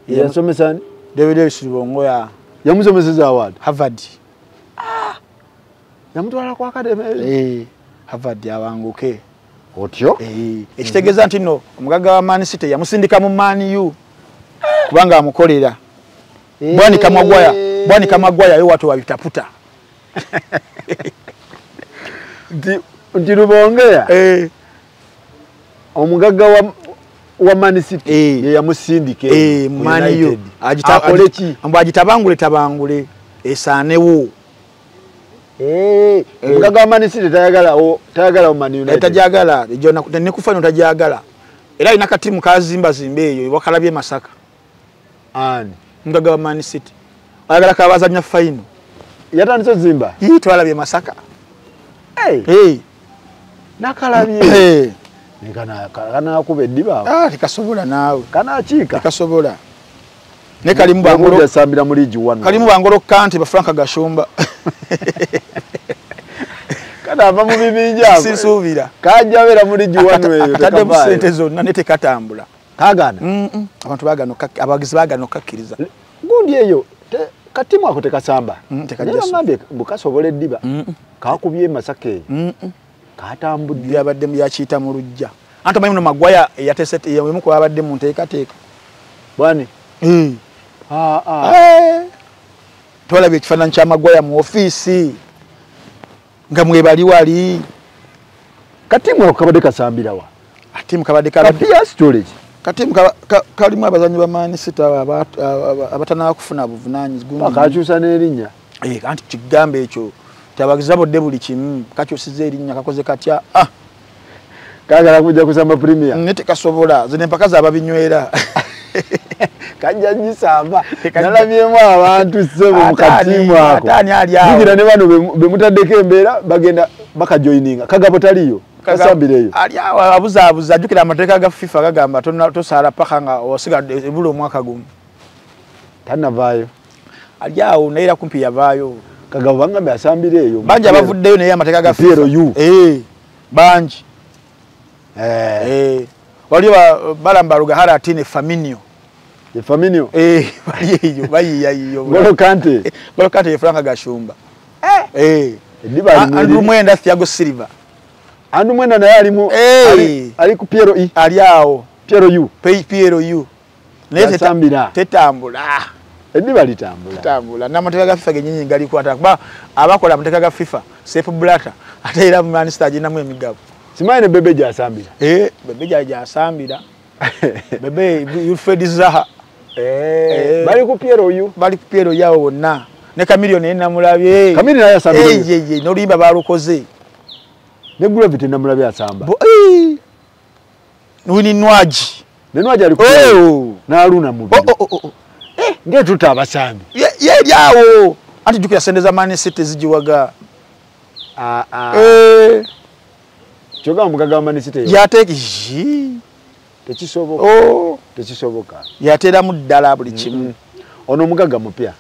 yasomesa ni David Lewis Rubongoya. Yamusomeseza award Harvard. Yamutwala ku academy. Harvard yawanguke. Otyo? Ekitegeeza nti no omugaga wa Man City yamusindika mu Man U kubanga amukolera. Bwanika Maguire yo watu wabitaputa. Nti Rubongoya omugaga wa Man City ye yamusindike Man U akole ki? Mbu agitabangule tabangule esaanewo. Omugaga wa Man City tayagala Man United. Tajagala ne kufa tajagala. Era ina katimu kazimba zimba eyo wakalabye Masaka. Ani mugaga wa Man City ayagala kabazanya final. Yatandise zimba. Twalabye Masaka. Nakalabye. Kana kuba eddiba. Tekasobola naawe. Kana akiika. Tekasobola. Ne kalimu bangolo yasambira mu ligi 1. Kalimu bangolo Kante ba Frank Gashumba. Kana ava mu bibinja. Sisuubira. Kajja beera mu ligi 1 eyo. Atadde sente zonna ne tekatambula. Kagana. Abantu bagano abagizi bagano kakkiriza. Gundi eyo katimu ako tekasamba. Tekajja. Bukasobola eddiba. Kakubye Masaka eyo. Katambudde yabadde yakiyita mu lujja. Anti omanyi muno Maguire yatese yemu ku abadde mu nteekateeka. Bwani? Twalabye ekifaananyi kya Maguire mu ofiisi nga mwebali wali. Katimu ako kabadde kasambira wa? Katimu kabadde storage. Katimu kalimu abazannyi ba Man City abatanaba kufuna buvunaanyizibwa. Kakyusa n'erinnya. Anti kigambo ekyo abagizi babodde buli kimu kakyusiza erinnya kakoze katya. Kagala kujja kusamba premier. Ne tekasobola zino empaka z'ababinywera. Kajja gisamba. Nalabyemu abantu ssebo mu katimu ako. Jjukira ne bano be mutaddeko embeera bagenda bakajoininga. Kagabo taliyo. Kasambireyo. Ali awo abuzaabuza jjukira amateeka ga FIFA gagamba tosaala paka nga osigadde ebula omwaka gumu. Tannavaayo. Ali awo naye era kumpi yavaayo. Kagabo bangambe asambireeyo. Bangi abavuddeyo naye amateeka ga FIFA. Bangi. Waliyo Balamba Rugahara atine Faminio. Ye Faminio? Bali eyo bayiyayiyo. Ngolo Kante. Ngolo Kante ye Frank Gashumba. Eddiba Andrew Mwenda Thiago Silva. Andrew Mwenda naye alimu ali ku Piero E. Ali awo. Piero U. Piero U. Naye tetambula. Eddiba litambula. Litambula. N'amateeka ga FIFA gennyini galikwata kuba abakola amateeka ga FIFA Sepp Blatter ate era mu Man City aginamu emigabo. Simanyi ne Bebe gy'asambira. Bebe gy'asambira. Bebe Wilfred Zaha. Bali ku Piero U. Bali ku Piero yawo bonna. Ne Chameleone naye namulabye. Chameleone naye asambira. N'oluyimba baalukoze. Ne Gravity namulabye asamba. Winnie Nwagi. Ne Nwagi ali ku Piero. N'aluna mubiri. Ng'etuta abasambi. Ye eri awo. Anti jjukira sente za Man City zigiwaga. Kyokka omugaga wa Man City yateeka tekisoboka. Tekisoboka. Yateeramu ddala buli kimu. Ono omugaga mupya.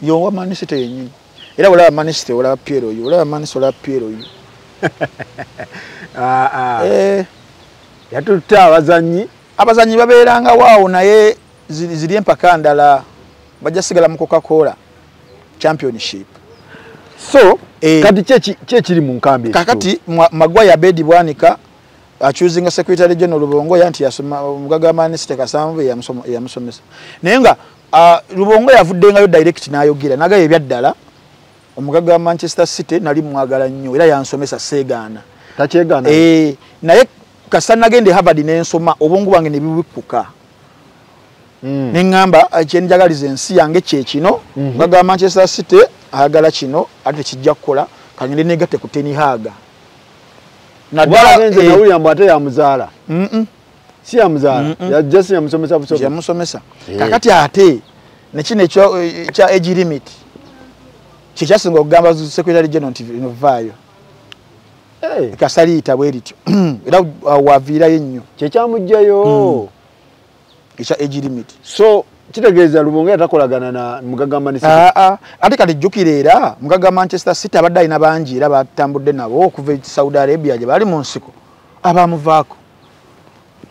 Yowa Man City yennyini. Era olaba Man City olaba Piero oyo, olaba Man City olaba Piero oyo. Yatutte abazannyi. Abazannyi babeeranga waawo naye ziri empaka ndala bajja sigala mu Coca-Cola Championship. So kati kyekiri mu nkambi. Kakati Maguire Abedi Bwanika accusing Secretary General Rubongoya nti yasoma omugaga Man City Kasanvu yamusomesa. Naye nga Rubongoya yavuddengayo direct n'ayogera nagaye ebyaddala omugaga wa Manchester City nali mwagala nnyo era yansomesa seegaana. Takyegaana. Naye kasita nagenda e Harvard n'ensoma obwongo bwange ne bubikkuka. Neŋŋamba kye njagaliza ensi yange kye kino. Omugaga wa Manchester City ayagala kino ate tekijja kukola kangende negatte ku Ten Hag. Naddala nze nawulira mbu ate yamuzaala. Si yamuzaala, yajja si yamusomesa busomesa. Yamusomesa. Kakati ate ne kino ekya age limit kye kyasinga okugamba Secretary General nti vaayo. Kasaliita bwe lityo era waviirayo ennyo kyekyamugjayo ekya age limit. So kitegeeza Lubongoya takolagana na Mugagga Man City. Ate kati jjukira era Mugagga Manchester City abadde alina bangi era batambudde nabo okuva e Saudi Arabia gye bali mu nsiko abamuvaako.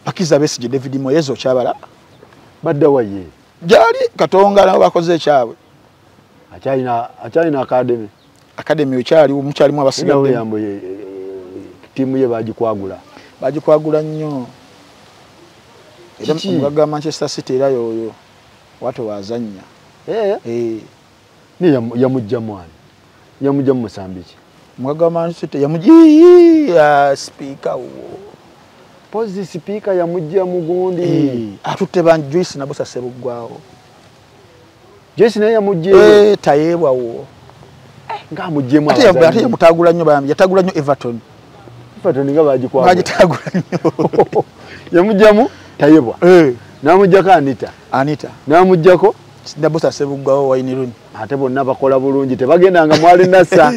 Pakiza Besigye, David Moyes okyabalaba badda waye gyali Katonga nabo bakoze ekyabwe. Akyalina academy. Academy okyaliwo mukyalimu abasigadde. Ttiimu ye bagikwagula. Bagikwagula nnyo. Era Mugagga Manchester City era yoyo wato wazannya. Ni yamujja mwana. Yamujja mu Mozambique. Mugagga Manchester City yamujja speaker wo. Pozi speaker yamujja mugundi. Atutte ban Joyce Nabosa Sebuggwawo. Joyce naye yamujja. Tayebwa wo. Nga amujjemu abazannyi. Ate yamutagula nnyo bambi, yatagula nnyo Everton. Everton nga bagikwagula. Bagitagula nnyo. Yamujjamu Tayebwa. N'amuggyako Anita. Anita. N'amuggyako Nabosa Sebuggwawo Wayne Rooney. Ate bonna bakola bulungi tebagendanga mwali Nasa.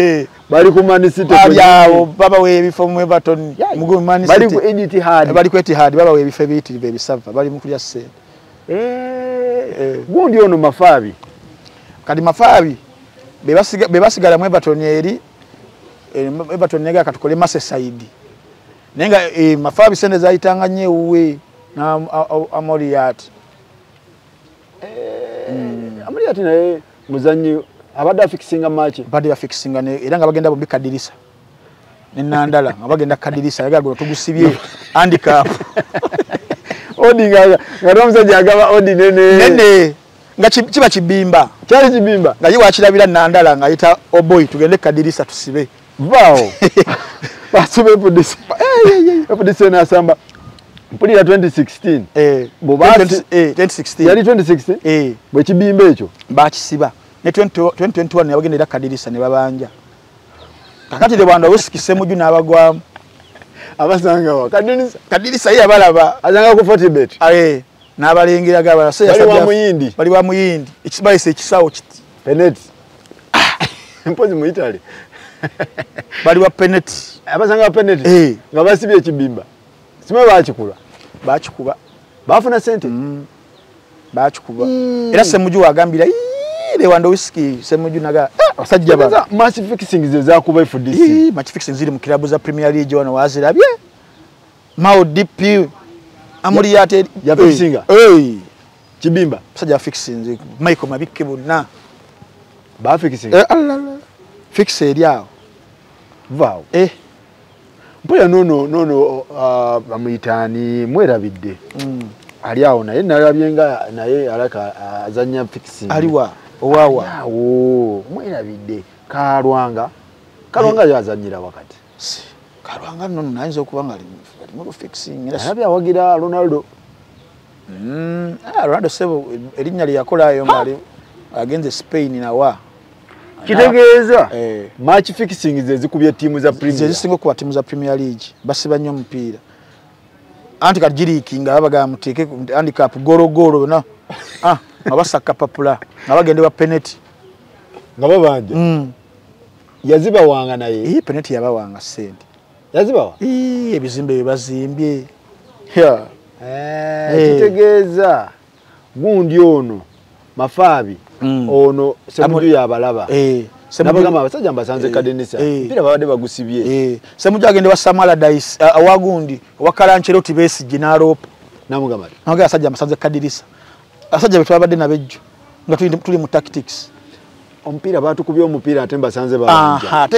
Bali ku Man City. Bali awo babawa ebifo mu Everton. Mu Man City. Bali ku Etihad. Bali ku Etihad babawa ebifo ebiyitirivu ebisava bali mu kulya ssente. Gundi ono Mafabi. Kati Mafabi be basigala mu Everton eri Everton nega katukole Merseyside. Naye nga Mafabi sente zayitanga nnyo ewuwe na Amoriat. Amoriat naye muzannyi abadde afikisinga match. Abadde afikisinga era nga bagenda bombi kadirisa. Ne Nandala nga bagenda kadirisa yaga guno tugusibye handicap. Odi nga omusajja agaba odi nene. Nene nga kiba kibimba. Kyali kibimba. Nga ye wakirabira Nandala nga ayita Oboy tugende kadirisa tusibe. Vaawo. Basube FDC. FDC n'asamba. Mpulira 2016. 2016. Yali 2016? Bwe kibimba ekyo. Bakisiba. Ne 2021 yabagenda era kadirisa ne babanja. Kakati Lewanda Wisiki Ssemujju n'abagwamu. Abasanga wa kadirisa. Kadirisa ye abalaba. Azanga ku 40 bet. N'abalengera gabala. Bali wa Muyindi. Bali wa Muyindi. Ekibayise ekisawo kiti. Peneti. Mpozi mu Italy. Bali wa peneti. Abasanga wa peneti. Nga basibye ekibimba. Simwe bakikula. Bakikuba. Bafuna sente. Bakikuba. Era Ssemujju agambira Lewanda Wisiki Ssemujju naga abasajja ba match fixing ze zakuba FDC. Match fixing ziri mu club za Premier League wano wazirabye. Mao DP Amuriat ya fixinga. Kibimba. Musajja fixing Michael Mabikke bonna. Ba fixing. Fix eri awo. Vaawo. Mpoya nono bamuyitaani mwerabidde. Ali awo naye nalabye nga naye alaka azannya fixing. Aliwa owawa. Awo mwerabidde Kalwanga. Kalwanga yazannyira wakati. Kalwanga nono nayinza okuba nga ali mu fixing. Alabye awagira Ronaldo. Ronaldo sebo erinnya lye yakolayo nga ali agenze Spain nawa. Kitegeeza match fixing ze zikubye ttiimu za Premier. Ze zisinga okuba ttiimu za Premier League basiba nnyo omupiira. Anti kajiriki nga babaga muteeke handicap golo golo na nga basaka papula nga bagende wa penalty nga babanja. Yazibawanga naye. Penalty yabawanga ssente. Yazibawa? Ebizimbe bye bazimbye. Kitegeeza gundi ono Mafabi ono Ssemujju yabalaba. Nabagamba abasajja mbasanze kadenisa. Mpira babadde bagusibye. Ssemujju agende wa Sam Allardyce awagundi wa Kalancheroti Besigye n'aloopa. Namugamba ati. Namugamba abasajja mbasanze kadirisa. Abasajja be twabadde nabejjo nga tuli mu tactics. Omupiira baatukubye omupiira ate mbasanze babanja.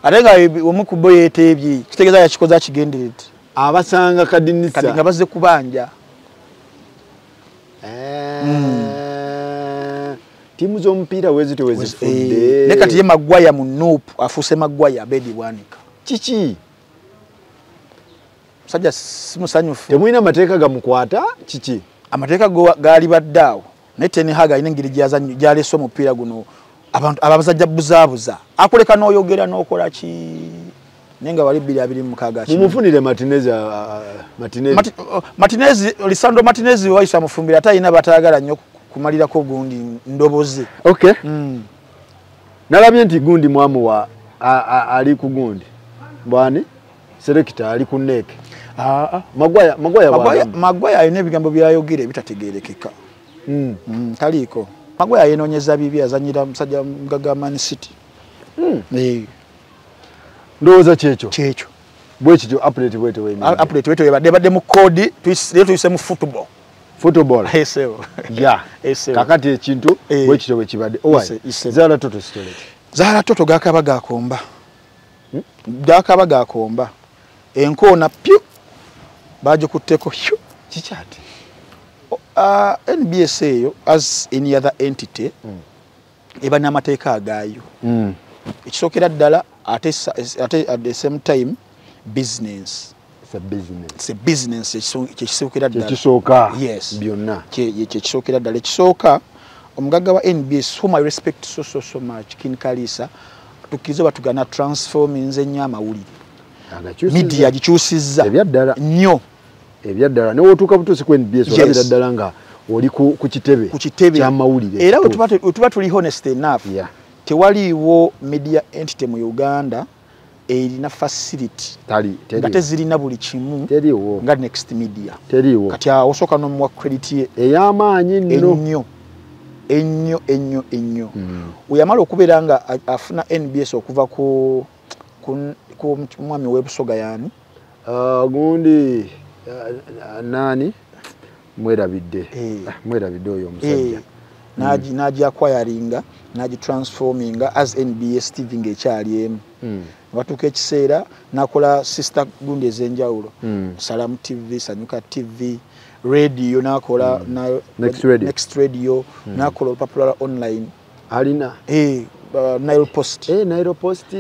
Ate nga omu ku bo yeeteebye kitegeeza yakikoze akigenderedde. Abasanga kadinisa. Kati nga bazze kubanja. Timu z'omupiira weziti wezifudde. Ne kati ye Maguire mu Nup afuuse Maguire Abedi Bwanika. Kiki? Musajja si musanyufu. Temulina mateeka gamukwata kiki? Amateeka gaali badde awo. Naye Ten Hag alina engeri gy'aleese omupiira guno abantu abazajja buzaabuza. Akuleka n'oyogera n'okola ki? Naye nga wali 2026. Mumufunire Martinez Martinez Lisandro Martinez wayisa amufumbira ate alina bataagala nnyo kumalirako gundi ndobozi. Okay. Nalabye nti gundi mwamuwa ali ku gundi. Bwani selector ali ku neck. Maguire alina ebigambo byayogera ebitategeerekeka. Taliiko. Maguire yenoonyeza bibi, azanyira musajja mugagga Man City. Ndowooza kyekyo. Kyekyo. Bwe kityo update bwete weyimiridde. Update bwete webadde badde mu kodi, leero tuyise mu football. Football. Esewo. Yeah. Kakati ekintu bwe kityo bwe kibadde. Owai. Zahara Toto story. Zahara Toto gakaba gakomba. Gakaba gakomba. Enkoona pyu bagikutteko hyu. Kikyati? NBS eyo as any other entity eba n'amateeka agaayo. Ekisookera ddala ate at the same time business. It's a business. It's a business kyekisookera ddala. Kyekisooka. Yes. Byonna. Kyekisookera ddala. Ekisooka omugagga wa NBS whom I respect so so so much, Kin Kalisa, tukkirize batugana transforminze nnyo amawulire. Media agikyusizza. Ebyaddala. Nnyo. Ebyaddala. Ne wotuuka butuusi ku NBS olabira ddala nga oli ku kitebe. Ku kitebe. Ky'amawulire. Era wetuba tuli honest enough. Yeah. Tewaliiwo media entity mu Uganda erina facility. Nga tezirina buli kimu. Teriiwo. Nga Next Media. Teriiwo. Kati awo osooka n'omuwa credit ye. Ey'amaanyi nno. Ennyo. Ennyo, ennyo, ennyo. Weyamala okubeera nga afuna NBS okuva ku mwami w'Ebusoga yaani? Gundi nani? Mwerabidde. Mwerabidde oyo omusajja. N'agi acquiringa, n'agi transforminga as NBS TV ng'ekyali emu. Batuuka ekiseera n'akola sister gundi ez'enjawulo. Salam TV, Sanyuka TV, radio n'akola Next Radio, Next Radio, n'akola olupapula online. Alina. Nile Post. Nile Post.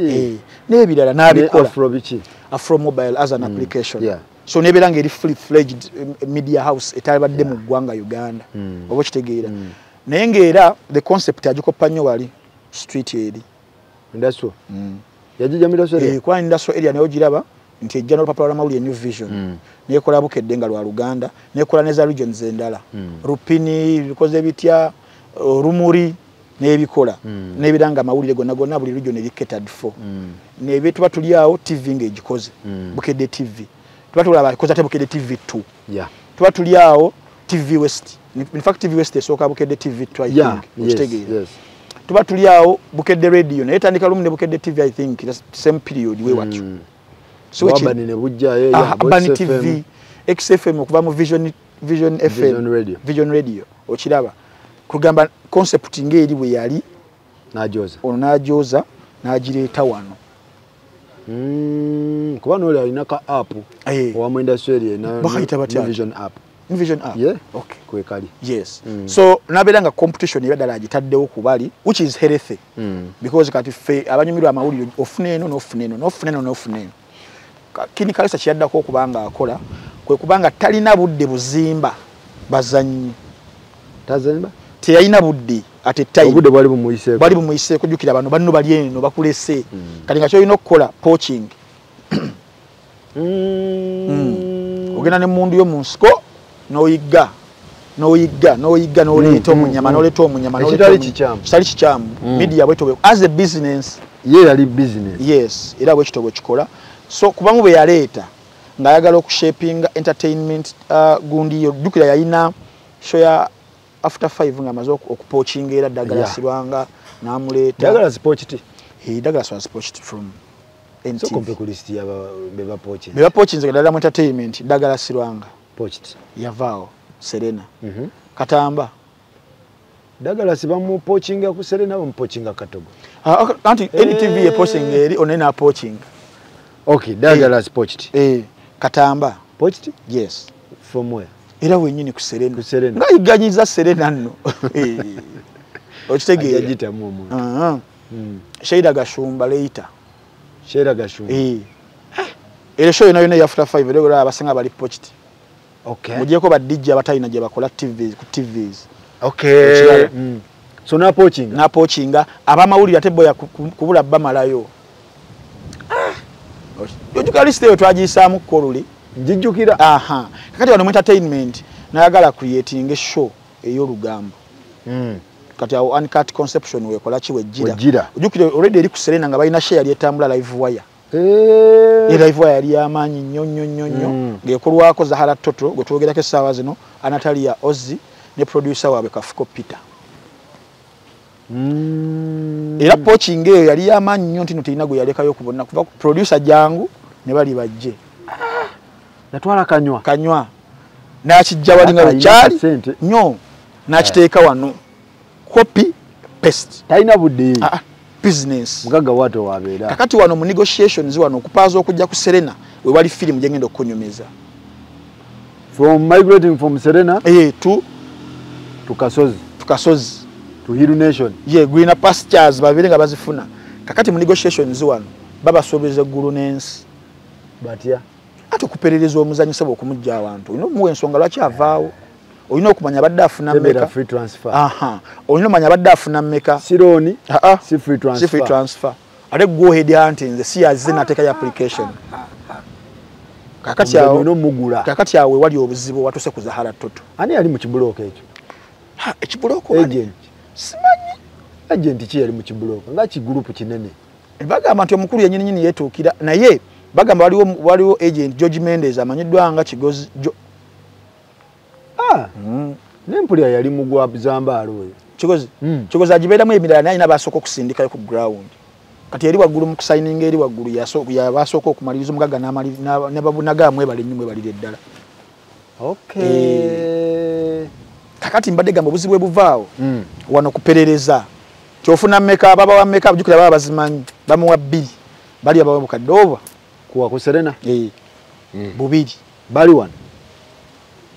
N'ebirala n'abikola. Afro biki? Afro Mobile as an application. Yeah. So nebeera ng'eri fully fledged media house etalibadde mu ggwanga Uganda. Oba okitegeera. Naye ng'era the concept agikoppa nnyo wali street eri. Industrial. Yagijja mu industrial area? Kuba industrial area nayo giraba nti ejja n'olupapula lw'amawulire New Vision. Neekola Bukedde nga lwa Luganda, neekola n'eza regions endala. Rupini, bikoze bitya, Rumuri n'ebikola. N'ebiranga amawulire gonna gonna buli region eri catered for. N'ebyo tuba tuli awo TV ng'egikoze. Bukedde TV. Tuba tulaba ekoze ate Bukedde TV 2. Yeah. Tuba tuli awo TV West. In fact TV West esooka Bukedde TV 2 I think. Yes, yes. Tuba tuli awo Bukedde Radio naye etandika lumu ne Bukedde TV I think the same period we watch. So Abani ne bujja Abani TV, XFM okuva mu Vision FM, Vision Radio. Vision Radio okiraba. Kugamba concept ng'eri bwe yali n'ajoza. Ono n'ajoza n'agireeta wano. Kuba n'oli alina ka app owa mu industry area na bakayita batya? Vision app. Vision app. Yeah. Okay. Kwekali. Yes. So nabeera nga competition ebaddala agitaddewo ku bali which is healthy. Because kati ffe abanyumirwa amawulire ofuna eno n'ofuna eno n'ofuna eno n'ofuna eno. Kini Kalisa kyeyaddako okubanga akola kwe kubanga talina budde buzimba bazannyi. Tazimba? Teyalina budde at a time. Obudde bwali bumuyiseeko. Bwali bumuyiseeko jjukira bano banno bali eno bakulese. Kati nga ky'olina okukola poaching. Ogenda n'emmundu yo mu nsiko n'oyigga n'oyigga n'oyigga n'oleeta omunyama n'oleeta omunyama n'oleeta Ekitali kikyamu. Kitali kikyamu. Media bwetyo as a business. Ye yali business. Yes, era bwekityo bwe kikola. So kubamu bwe yaleeta ng'ayagala okushapinga entertainment gundi yo jjukira yalina show ya after 5 ng'amaze okupoachinga era Douglas Lwanga n'amuleeta. Douglas poached. Douglas was poached from NTV. So kompe ku list ya be bapoachinze. Be bapoachinze ddala mu entertainment Douglas Lwanga. Poached. Yavaawo Serena. Katamba. Douglas bamupoachinga ku Serena bamupoachinga Katogo. Anti NTV ye poaching eri onena poaching. Okay, Douglas poached. Katamba. Poached? Yes. From where? Era wenyini ku Serena. Ku Serena. Nga yiganyiza Serena nno. Okitegeera. Ajagitamu omuntu. Sheila Gashumba later. Sheila Gashumba. Era show yonna yonna ya after 5 era abasinga bali poached. Okay. Mujeko ba DJ abatalina gye bakola TVs ku TVs. Okay. So na poaching. Na poachinga abamawulire ate boya kubula bamalayo. Ojjukira list eyo twagiyisaamu koluli. Njijjukira. Kakati wano mu entertainment nayagala creating a show ey'olugambo. Kati awo uncut conception wekola ki wejjira. Ojjukira already eri ku Serena nga balina share yali etambula live wire. Era Live Wire yali yamaanyi nnyo nnyo nnyo nnyo, ng'ekolwako Zahara Toto gwe twogerako essaawa zino, Anatalia Ozzi ne producer waabwe Kafuko Peter. Era poaching eyo yali yamaanyi nnyo nti no terina gwe yalekayo ku bonna, kuva ku producer jangu ne bali bajje. Yatwala Kanywa. Kanywa n'akijja wali nga Alina bwe kyali akasente. nnyo, n'akiteeka wano copy paste. Talina budde. Ah, ah, business. Mugagga wato wabeera. Kakati wano mu negotiations wano okupaaza okujja ku Serena we wali firimu gye ngenda okukunyumiza. From migrating from Serena to to Kasozi. To Kasozi. To Hill Nation. Ye greener pastures babeere nga bazifuna. Kakati mu negotiations wano babasuubiza eggulu n'ensi. Batya? Ate okuperereza omuzannyi sebo okumujja awantu. Olina okumuwa ensonga lwaki avaawo. Olina okumanya abadde afuna Tebeera mmeka. free transfer. Aha. Olina okumanya abadde afuna mmeka. Si loan, Ah, ah. si free transfer. Si free transfer. Ate go ahead anti nze si yazze n'ateekayo application. Kakati Omuzannyi awo olina omugula. Kakati awo wali obuzibu watuse ku Zahara Toto. Ani yali mu kibulooka ekyo? Ha, ekibulooka wali? Agent. Simanyi. Agent ki yali mu kibulooka? Nga kigurupu kinene. Bagamba nti omukulu yennyini nnyini yeetuukira, naye bagamba waliwo agent George Mendes amanyiddwa nga Kigozi Ah. Nempulira yali mugwa Zambaalo oyo. Kigozi. Kigozi agibeeramu emirala naye alina basooka okusindikayo ku ground. Kati eri waggulu mu kusayininga eri waggulu yabasooka okumaliriza omugagga n'ababunaga mwebale nnyo mwebalire ddala. Kakati mbadde gamba obuzibu bwe buvaawo. Wano kuperereza. Ky'ofuna mmeka, baba wa mmeka, jjukira baba bazimanyi. Bamuwa 2. Bali abawa bukadde oba? Kuwa ku Serena? Bubiri. Bali wano?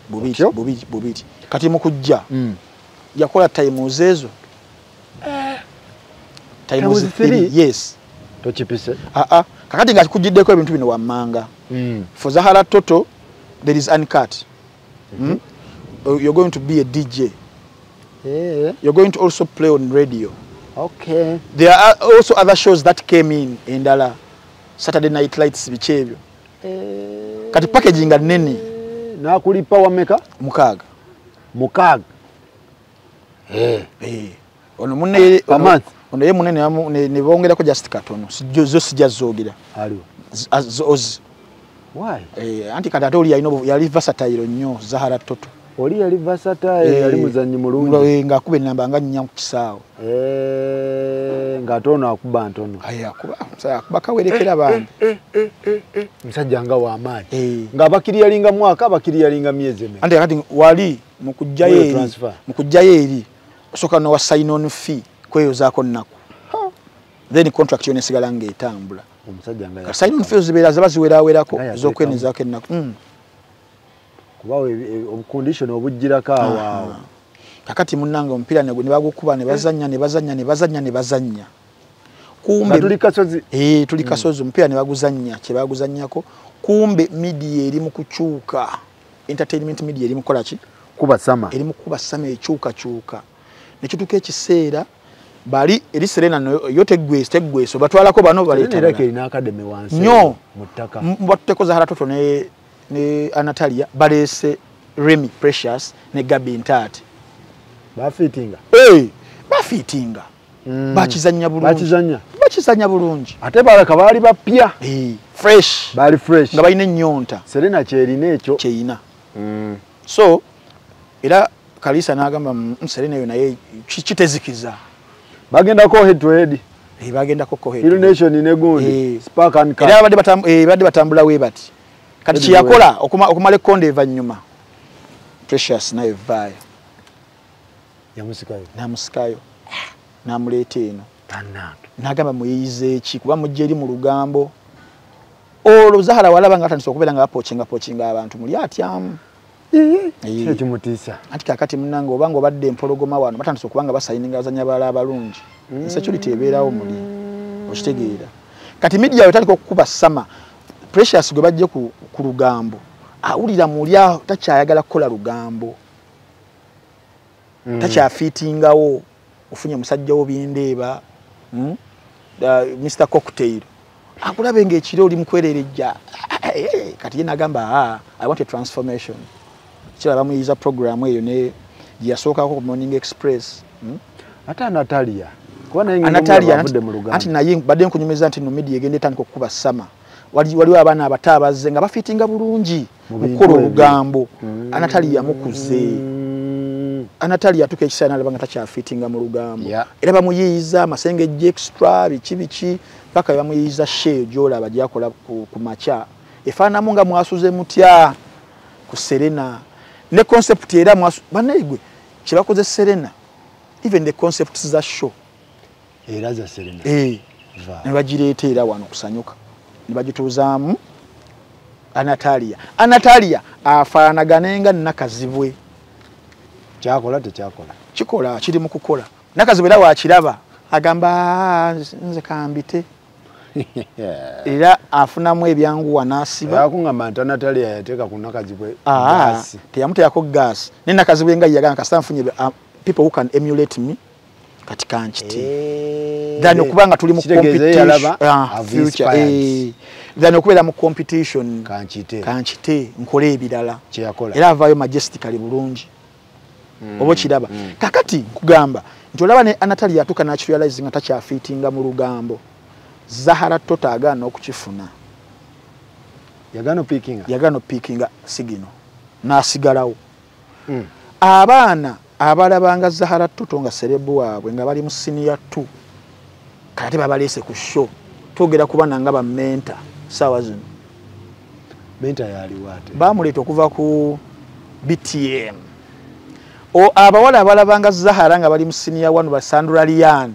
Bubiri, Otyo? bubiri, bubiri. Kati mu kujja, yakola times ezo. Times Times 3, 3? yes. Tokipise? Ah, ah. Kakati nga kujjiddeko ebintu bino wammanga. For Zahara Toto, there is uncut. You're going to be a DJ. You're going to also play on radio. There are also other shows that came in endala. Saturday Night Lights biki ebyo. Kati packaging nga nnene. N'akulipa wa mmeka? 6. 6. Ono munne Per month? Ono ye munne ne bongerako just katono. Zo sijja zoogera. Aliwo. Ozi. Why? Anti kati ate oli yalina yali versatile nnyo, Zahara Toto. Oli yali versatile, yali muzannyi mulungi. Ng'akuba ennamba nga 4 ku kisaawe. Ng'ate ono akuba ntono. Aye, akuba kawerekera bambi. Musajja nga w'amaanyi. Ng'abakiri yalinga mwaka, abakiri yalinga myezi emeka. Anti kati wali mu kuggyayo Oyo eri, transfer. mu kuggyayo eri, osooka n'owa sign on fee kweyozaako nnaku. Then contract yo nesigala ng'etambula. Omusajja nga Ka sign on fee zibeera ziba ziwerawerako Nga yateekamu. ez'okwenezaako ennaku. Kuba obucondition obugirako awo awo. Kakati munnange omupiira ne bagukuba ne bazannya, ne bazannya, ne bazannya, ne bazannya. Kumbe Nga tuli Kasozi. Tuli Kasozi, omupiira ne baguzannya, kye baguzannyako. Kumbe media eri mu kukyuka. Entertainment media eri mu kukola ki? Kuba sama. Eri mu kuba sama, ekyukakyuka. Ne kituuka ekiseera bali eri Serena no, yo teggweso, batwalako bano baleeta Serena era balala. kerina academy wansi Nnyo. mu ttaka. Batutteko Zahara Toto ne Anatalia, baleese Remy Precious ne Gabi Ntaate. Bafiitinga. Bafiitinga. Bakizannya bulungi. Bakizannya. Bakizannya bulungi. Ate balaka baali bapya. Fresh. Baali fresh. Nga balina ennyonta. Serena kyerina ekyo. Kyerina. So era Kalisa n'agamba, Serena eyo naye kitezikiza. Bagendako head to head. Bagendako ko head Hill to head. Nation ne gundi. Spark and Era badde batambula we bati. Kati Head kye to yakola, head. okumala ekkonde evannyuma. Precious naye vaayo. Yamusikayo. N'amusikayo. N'amuleeta eno. Bannange. N'agamba muyiyize ki kuba mujja eri mu lugambo. Olwo Zahara walaba nga atandise okubeera nga bapookinga pookinga abantu muli atyamu. Kiki ekimutiisa? Anti kaakati munnange oba nga obadde empologoma wano batandise okuba nga basayininga abazannyi abalala abalungi. Insecurity ebeerawo muli. Okitegeera. Kati media wetandika okukuba sama, Precious gwe bajje ku lugambo. Awulira muli awo takyayagala kukola lugambo. Takyafiitingawo. Ofunye musajja wo bindeeba. Mister Cocktail. Akulabe ng'ekiro oli mukwererejja. Kati ye n'agamba, I want a transformation. Kira bamuyiza program eyo ne gye yasookako ku Morning Express. Ate Natalia. Kuba naye ngenda mu Luganda. Anti naye badde nkunyumiza nti no media egenda etandika okukuba sama. Waliwo abaana abato abazze nga bafiitinga bulungi mukola olugambo. Anatalia mukuze. Anatalia atuka ekiseera n'alaba nga takyafiitinga mu lugambo. Era bamuyiiza amasengejja extra biki biki paka bamuyiiza show gy'olaba gy'akola ku makya. Efaanamu nga mwasuze mutya ku Serena. Ne concept era bannayigwe kye bakoze Serena, even the concepts za show era za Serena. Ne bagireeta era wano kusanyuka. Ne bagituuzaamu Anatalia. Anatalia afaanagane nga Nakazibwe. Kyakola tekyakola. Kikola kiri mu kukola. Nakazibwe era wakiraba agamba nze kambite. Era afunamu ebyanguwa n'asiba. Yakungamba nti Anatalia yateeka ku Nakazibwe gaasi. Teyamuteekako gaasi. Ne Nakazibwe nga yagamba kasita nfunye people who can emulate me kati kankite. Then okubanga tuli mu competition. Future. Then okubeera mu competition. Kankite nkole ebirala. Era avaayo majestically bulungi. Oba kiraba. Kakati nkugamba nti olaba ne Anatalia atuuka n'akirealize nga takyafiitinga mu lugambo. Zahara Toto agaana okukifuna. Yagaana opiikinga sigino. N'asigalawo. Abaana abalabanga Zahara Toto nga serebu waabwe nga bali mu senior 2 kati babaleese ku show. Twogera ku baana nga ba mentor saawa zino. Mentor yaliwo ate. Bamuleeta okuva ku BTM. Abawala abalabanga Zahara nga bali mu senior 1 ba Sandra Lian.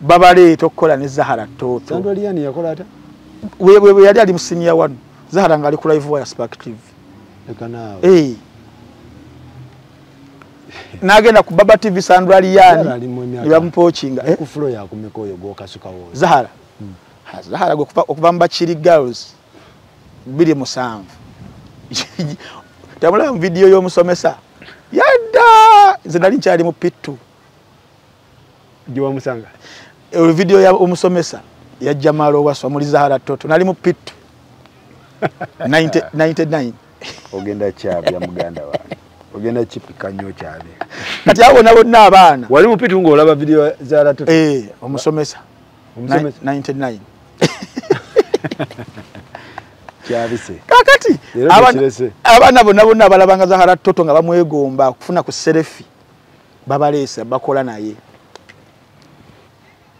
Babaleeta okukola ne Zahara Toto. Sandra Lian yakola ata? We yali ali mu senior 1. Zahara nga ali ku Live Wire Spark TV. Leka naawe. Nagenda ku Baba TV Sandra Lian ne bamupoochinga. Ku floor yakumeka oyo gw'okasukawo. Zahara. Zahara okuva mu Bakiri Girls 2007. Tamulaba mu video y'omusomesa. Yadda! Nze nali nkyali mu P2. Gye wamusanga? Video ya omusomesa ya Jamal Owaswa muri Zahara Toto nali mu P2. 99. Ogenda kyabya muganda wange. Ogenda kipika nnyo kyabye. Kati abo nabo bonna abaana. Wali mu P2 ng'olaba video Zahara Toto? Omusomesa. 99. Kyabise. Kakati abaana bonna bonna abalabanga Zahara Toto nga bamwegomba okufuna ku selfie babaleese bakola naye.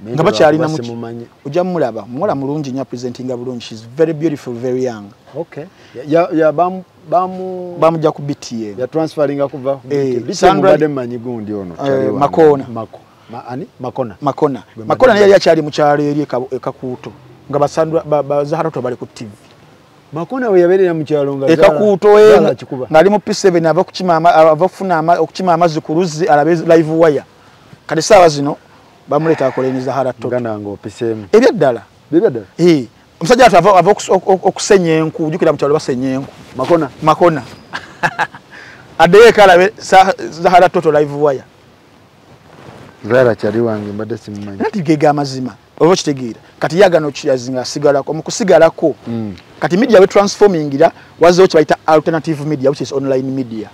Nga bakyalina mukimanyi. Ojja mulaba, muwala mulungi nnyo presentinga bulungi. She's very beautiful, very young. Okay. Ya bamujja ku BTM. Ya transferringa kuva ku BTM. Sandra manyi gundi ono. Makona. Makona. Makona. Makona naye yali akyali mu kyalo eri e Kakuuto. Nga ba Sandra ba Zahara Toto bali ku TV. Makona we yabeerera mu kyalo nga e Kakuuto ng'ali mu P7 ava kukima ava kufuna okukima amazzi ku luzzi alabe Live Wire. Kati saawa zino bamuleeta akole ne Zahara Toto. Muganda wange opiseemu. Ebyaddala. Ebyaddala? Omusajja ate ava okusenya enku, ojjukira mu kyalo basenya enku. Makona. Makona. Addeyo eka alabe Zahara Toto Live Wire. Zahara kyali wange mbadde simumanyi. Anti ge amazima. Oba okitegeera. Kati yagano kiyazinga asigalako. Mu kusigalako. Kati media we transformingira wazzeewo kye bayita alternative media which is online media.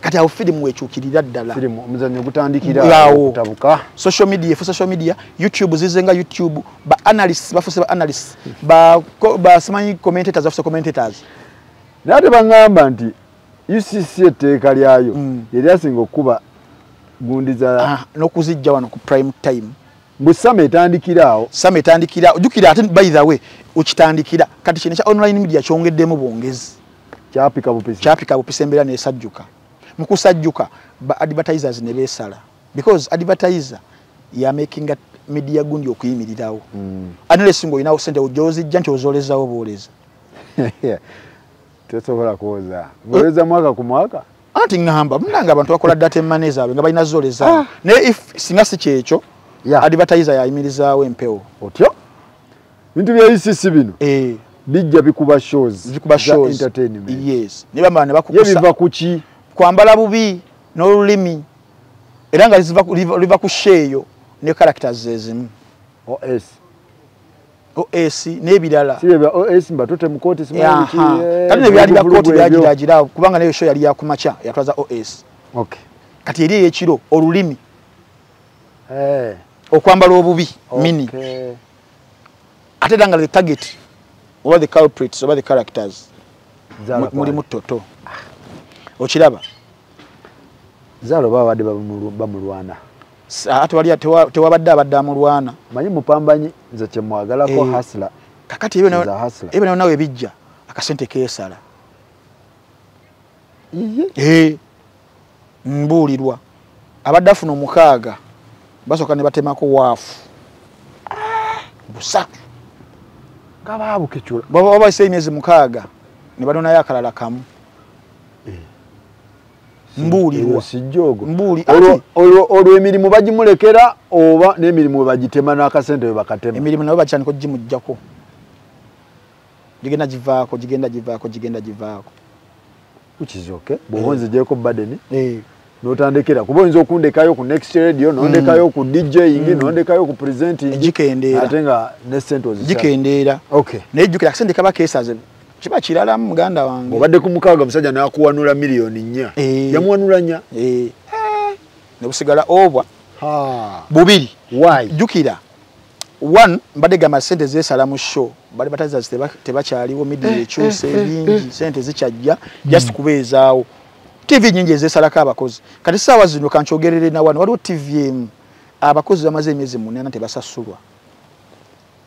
Kati awo firimu wekyukirira ddala. Firimu omuzannyo gutandikira okutabuka. Social media, for social media, YouTube zizenga YouTube, ba analysts bafuse ba analysts, ba simanyi commentators bafuse commentators. Naye ate bangamba nti UCC etteeka lyayo yeri asinga okuba gundi za n'okuzijja wano ku prime time. Mbu sama etandikira awo. Sama etandikira, ojjukira ate by the way okitandikira kati kino ekya online media kyongeddemu bwongezi. Kyapika bupisi. Kyapika bupisi embeera n'esajjuka. Mu kusajjuka ba advertisers ne beesala because advertiser ya making media gundi okuyimirirawo. Unless ng'olinawo ssente gy'ozijja nti ozoolezaawo bwoleza. Tosobola kwoza. Ng'oleza mwaka ku mwaka? Anti ŋŋamba munnange abantu bakola data money zaabwe nga balina zoolezaawo. Naye if singa si kyekyo advertiser yayimirizaawo empewo. Otyo? Bintu bya UCC bino bijja bikuba shows. Bikuba shows. Entertainment. Yes. Ne bamala ne bakukusa. Ye biva ku ki? Kwambala bubi n'olulimi era nga liva ku sheeyo ne characters ezimu. OS. OS n'ebirala. Si bya OS mbatote mu kooti simanyi biki. Kati ne byali bya kooti byagiragira kubanga nayo show yali ya kumakya yatwaza OS. Okay. Kati eri ey'ekiro olulimi. Okwambala obubi mini. Ate era nga the target oba the culprits oba the characters mulimu Toto. Okiraba? Zalo babadde bamulwana. Ate wali tewabadde abadde amulwana. Manyi mupambanyi nze kye mwagalako hustler. Kakati ebyo nawe bijja akasente keesala. Mbuulirwa abadde afuna 6 basooka ne batemako waafu 3 nga baabukecula baba bayise emyezi 6 ne banonayo akalala kamu. Mbuulirwa sijjogo olwo emirimu bagimulekera oba n'emirimu bagitema n'akasente we bakatema. Emirimu nabo bakitandika okugimuggyako, gigenda givaako gigenda givaako gigenda givaako. Which is okay. Bw'oba onzigyeko burden n'otandikira kuba oyinza okundekayo ku next radio, n'ondekayo ku DJing, n'ondekayo ku presenting, gikendeera ate nga ne ssente ozisaba gikendeera. Okay. Naye jjukira akasente kaba keesaze kiba kirala muganda wange. Obadde ku 6 omusajja n'akuwanula miliyoni 4. Yamuwanula 4. Ne busigala obwa bubiri. Why? Jjukira one mbadde gamba ssente zeesala mu show bali batazazi tebakyaliwo media ekyuse bingi ssente zikyajja just kubeezaawo. TV nyingi ezeesalako abakozi. Kati ssaawa zino kankyogerere na wano waliwo TV emu abakozi bamaze emyezi 8 tebasasulwa.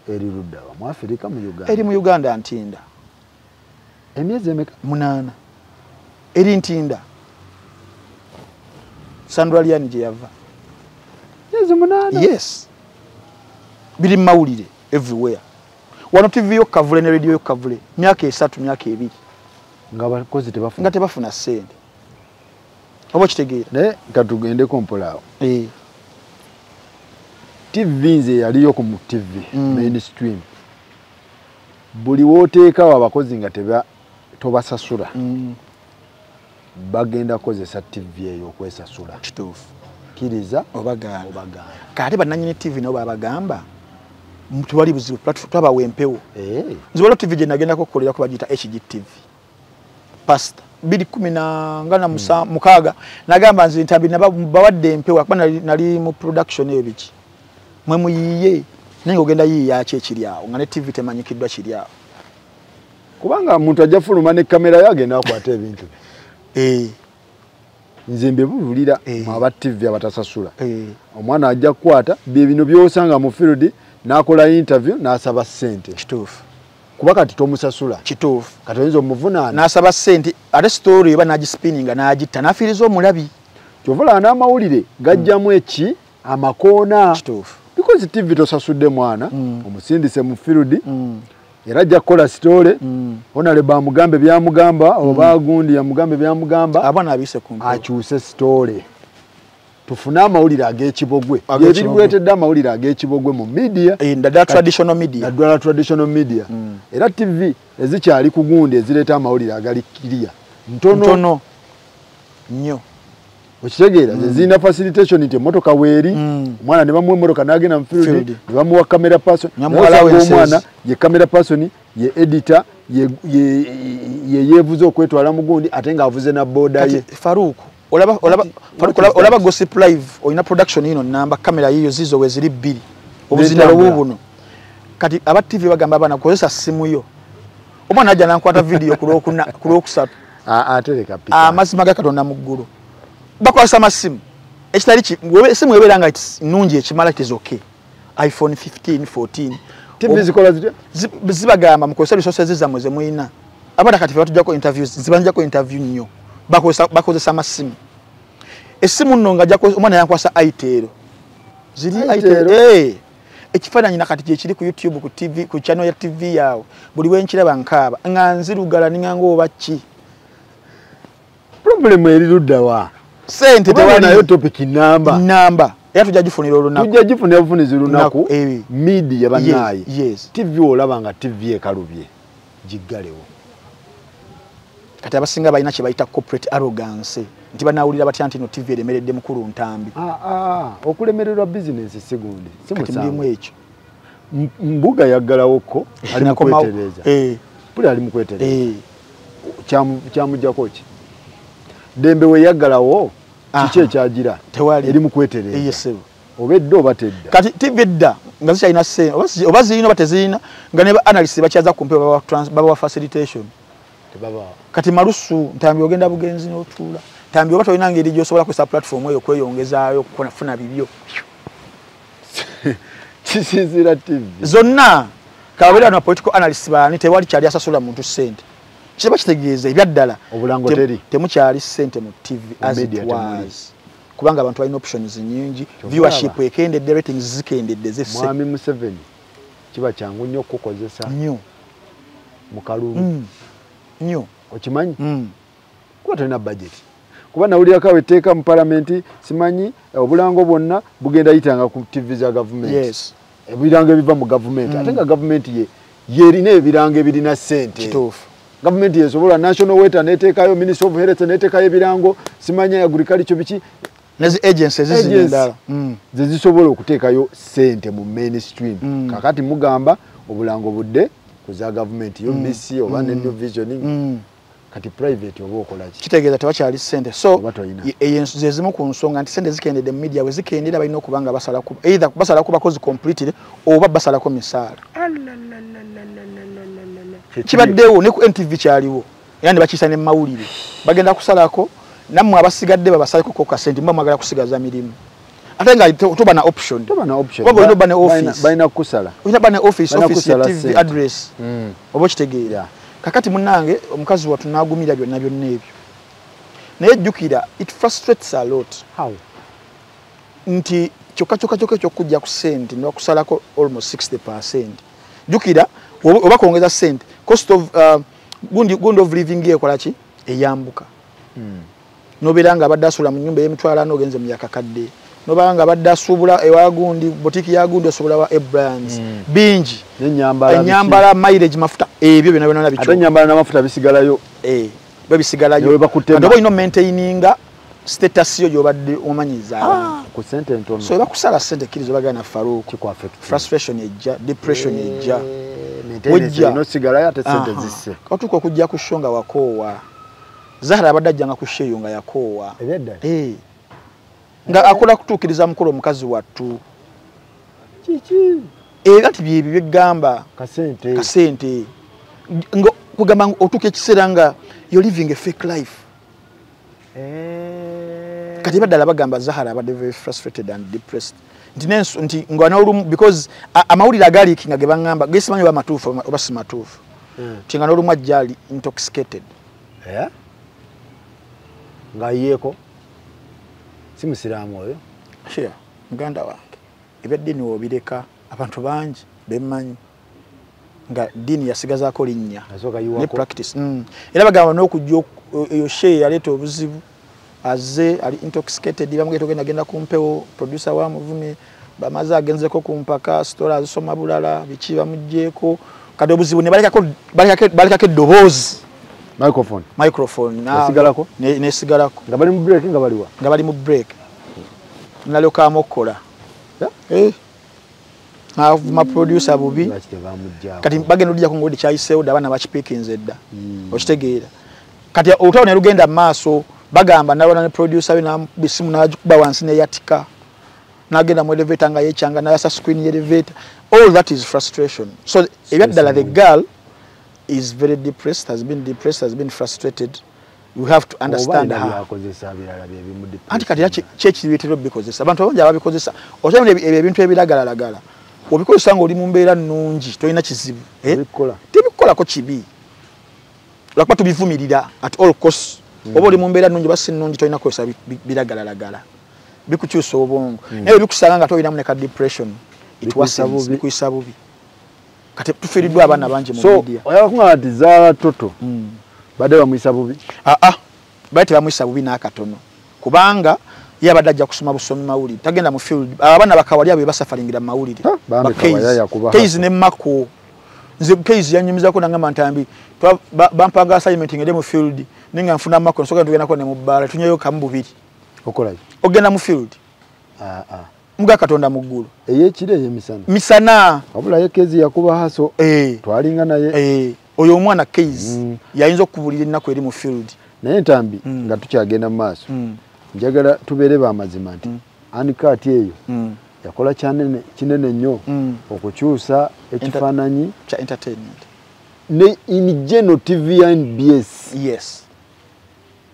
Eri ludda wa mu Afrika mu Uganda? Eri mu Uganda Ntinda. Emyezi emeka? 8. Eri Ntinda. Sandra Lian gye yava. Emyezi 8? Yes. Biri mu mawulire everywhere. Wano TV yo Kavule ne radio yo Kavule myaka 3 myaka 2 nga abakozi tebafuna, nga tebafuna ssente. Oba kitegeera? Naye katugendeko mpola awo. TV nze yaliyo ku TV mainstream. Buli wooteekawo abakozi nga tobasasula bagenda kukozesa TV eyo okwesasula. Kituufu. Kkiriza obagaana. Kati bannannyini TV nabo babagamba tewali buzibu, twabawa empewo. Nze waliwo TV gye nagendako okukolerako bagiyita HGTV. Pastor 2016 nagamba nze Ntambi bawadde empewo kuba nali mu production eyo biki. Mwe muyiye naye ogenda yiiya ki ekiri awo nga ne TV temanyikiddwa kiri awo. Kubanga omuntu ajja fuluma ne kamera ye agenda akwata ebintu bye. Nze mbibuulira mu aba TV abatasasula. Omwana ajja kukwata bye bino by'osanga mu field n'akola interview n'asaba ssente. Kituufu. Kuba kati tomusasula. Kituufu. Kati oyinza omuvunaana. N'asaba ssente ate story eba n'agispinninga n'agitta n'afiiriza omulabi. Kyova olaba n'amawulire gajjamu eki amakoona. Kituufu. Because TV tosasudde mwana omusindise mu field era ajja kukola story Honorable amugambe byamugamba oba gundi yamugambe byamugamba abaana abise ku mpewo akyuse story tufune amawulire ag'ekibogwe. Ebirikuleetedde amawulire ag'ekibogwe mu media naddala traditional media. Naddala traditional media. Era TV ezikyali ku gundi ezireeta amawulire agali clear ntono nnyo. Okitegeera zirina facilitation nti emmotoka weeri omwana ne bamuwa emmotoka n'agenda mu field ne bamuwa camera person omwana ye camera person ye editor ye yeevuze okwetwala mu gundi ate ng'avuze na boda ye. Farouk olaba Gossip Live olina production ino namba kamera yiyo zizo we ziri 2 obuzindalo bubuno. Kati aba TV bagamba abaana kozesa simu yo omwana ajja nankwata video ku lwokusatu atereka picha amazima ga Katonda mu ggulu bakozesa amasimu ekitali esimu ebeera nga nnungi ekimala it is okay. iPhone 15 14 TV zikola zitya? Zibagamba mukozesa resources zammwe ze mulina. Abaana kati batujjako interviews zibanjako interview nnyo bakozesa amasimu. Esimu nno nga omwana yankwasa Itel ziri Itel ekifaananyi nakati gye kiri ku YouTube ku TV ku channel ya TV yaawe buli we nkiraba nkaaba nga nzirugala ninganga oba ki. Problem eri ludda wa? Sente tewali nayo topic namba era tujja gifunira olunaku. Tujja gifunira bufunizi lunaku media bannaaye. Yes. TV olaba nga TV ekalubye giggalewo. Kati abasinga balina kye bayita corporate arrogance nti banawulira batya nti no TV eremeredde mukulu Ntambi. Okulemererwa business si gundi si musango ekyo. Mbuga yaggalawoko ali mu kwetereza. Puli ali mu kwetereza. Kyamuggyako ki? Dembe we yaggalawo kiki ekyagira eri mu kwetereza. Yes. Oba edda oba tedda. Kati TV edda nga zikyalina ssente oba zirina oba tezirina, nga ne ba analyst bakyaza ku mpewo babawa facilitation. Tebabawa. Kati malusu Ntambi ogenda bugenzi n'otuula. Ntambi oba tolina ngeri gy'osobola kukozesa platform eyo kweyongezaayo kufuna bibyo. Kisinziira TV. Zonna kababeera na political analyst baani tewali kyali asasula muntu ssente. Kiba kitegeeza ebyaddala obulango teri. Temukyali ssente mu TV as it was. Kubanga abantu balina options nnyingi, viewership ekendedde, ratings zikendedde zisse. Mwami Museveni kiba kyangu nnyo okukozesa. Nnyo. Mu kalulu. Nnyo. Okimanyi? Kuba tolina budget. Kuba nawulirako awo etteeka mu palamenti simanyi obulango bwonna bugenda yitanga ku TV za gavumenti. Yes. Ebirango ebiva mu gavumenti. Ate nga gavumenti yerina ebirango ebirina ssente. Kituufu. Gavumenti yesobola National Water n'eteekayo, Ministry of Health n'eteekayo ebirango, simanyi agriculture biki. Nezi agencies ezizina endala. Ze zisobola okuteekayo ssente mu mainstream. Kakati mugamba obulango budde ku za gavumenti, UBC oba ne New Vision. Kati private oba okola ki? Kitegeeza tebakyali ssente. So ze zimu ku nsonga nti ssente zikendedde mu media, bwe zikendera balina okuba nga basalako, either basalako bakozi completely oba basalako misaala. Kibaddewo ne ku NTV kyaliwo era ne bakiyisa ne mu mawulire. Bagenda kusalako nammwe abasigadde babasaleko kasente mba mwagala kusigaza mirimu. Ate nga toba na option. Toba na option. Kuba olina oba ne office. Balina kukusala. Olina ba ne office, office ya TV address. Oba okitegeera. Kakati munnange omukazi wattu n'agumira byonna byonna ebyo. Naye jjukira it frustrates a lot. How? Nti kyokka kyokka kyokka eky'okujja ku ssente ne bakusalako almost 60%. Jjukira oba kwongeza ssente cost of gundi of living ekola ki? Eyambuka. Nobeera nga abadde asula mu nnyumba ey'emitwalo ana ogenze mu yakakadde. Nobeera nga abadde asuubula ewa gundi, boutique ya gundi osobola wa Abrams. Bingi. Ennyambala, mileage, mafuta, ebyo byonna byonna bikyuka. Ate ennyambala n'amafuta bisigalayo. Bisigalayo. Kati oba olina maintaininga status yo gy'obadde omanyiza abantu. Ku ssente entono. So bakusala ssente kkiriza obagana Farouk. Kikuaffect. Frustration ejja, depression ejja. Maintenance erina osigalayo ate ssente zisse. Otuuka okujja ku show nga wakoowa. Zahara abadde ajjanga ku show eyo nga yakoowa. Ebyadda? Nga akola kutuukiriza mukolo omukazi wattu. Kiki? Era nti byebyo byegamba. Kasente. Kasente. Nga kugamba otuuka ekiseera nga you're living a fake life. Kati baddala bagamba Zahara abadde very frustrated and depressed. Nti nga n'olumu because amawulire agaaliikinga ge baŋŋamba gesimanyi oba matuufu oba si matuufu. Nti nga n'olumu ajja ali intoxicated. Nga yeeko si musiraamu oyo? Sure, muganda wange ebyaddiini w'obireka abantu bangi bemmanyi nga ddiini yasigazaako linnya ne practice. Era bagamba n'okujja eyo share yaleeta obuzibu azze ali intoxicated bamugenda ogenda genda ku mpewo producer wa muvumi bamaze agenzeko ku mpaka story azisoma bulala biki bamuggyeeko kati obuzibu ne balekako eddoboozi. Microphone. Nesigalako? Nesigalako. Nga bali mu break nga baliwa? Nga bali mu break. Nalyoka amukola. Navuma producer bubi. Kati bagenda ojja kungodi kyayiseewo dda abaana bakipiikinze dda. Okitegeera. Kati olutalo ne lugenda mu maaso bagamba nalwana ne producer we n'amukuba essimu n'agikuba wansi n'eyatika. N'agenda mu elevator nga yeekyanga n'ayasa screen y'elevator. All that is frustration. So ebyaddala the girl is very depressed, has been depressed, has been frustrated. We have to understand her. Anti kati kyekireetera obikozesa. Abantu abangi ababikozesa. Okyalina ebyo ebintu ebiragalalagala. Obikozesa ng'oli mu mbeera nnungi, tolina kizibu. Tebikolako kibi. Lwakuba tubivumirira at all costs. Oba oli mu mbeera nnungi oba si nnungi tolina kukozesa biragalalagala. Bikukyusa obwongo. Naye bikusanga nga tolinamu ne ka depression. It worsens, bikuyisa bubi. Kati tufiiriddwa abaana bangi mu media. So oyagala kuŋŋamba nti Zahara Toto badde bamuyisa bubi? Badde tebamuyisa bubi n'akatono. Kubanga ye abadde ajja kusoma busomi mawulire. Tagenda mu field. Abaana bakawali abo basafaringira mu mawulire. Keizi ne Mako. Nze Keizi yanyumizako nangamba Ntambi bampanga assignment ngende mu field ninga nfuna Mako nsoka tugendako ne mu bbaala tunyeyo kamu bubiri. Okola ki? Ogenda mu field. Mga Katonda mu ggulu. Ey'ekiro ey'emisana. Misana. Wabula ye Keizi yakuba haso. Twalinga naye. Oyo omwana Keizi yayinza okukubulira ennaku eri mu field. Naye Ntambi nga tukyagenda mu maaso. Njagala tubeere b'amazima nti Uncut eyo yakola kinene nnyo okukyusa ekifaananyi kya entertainment ne in general TV ya NBS. Yes,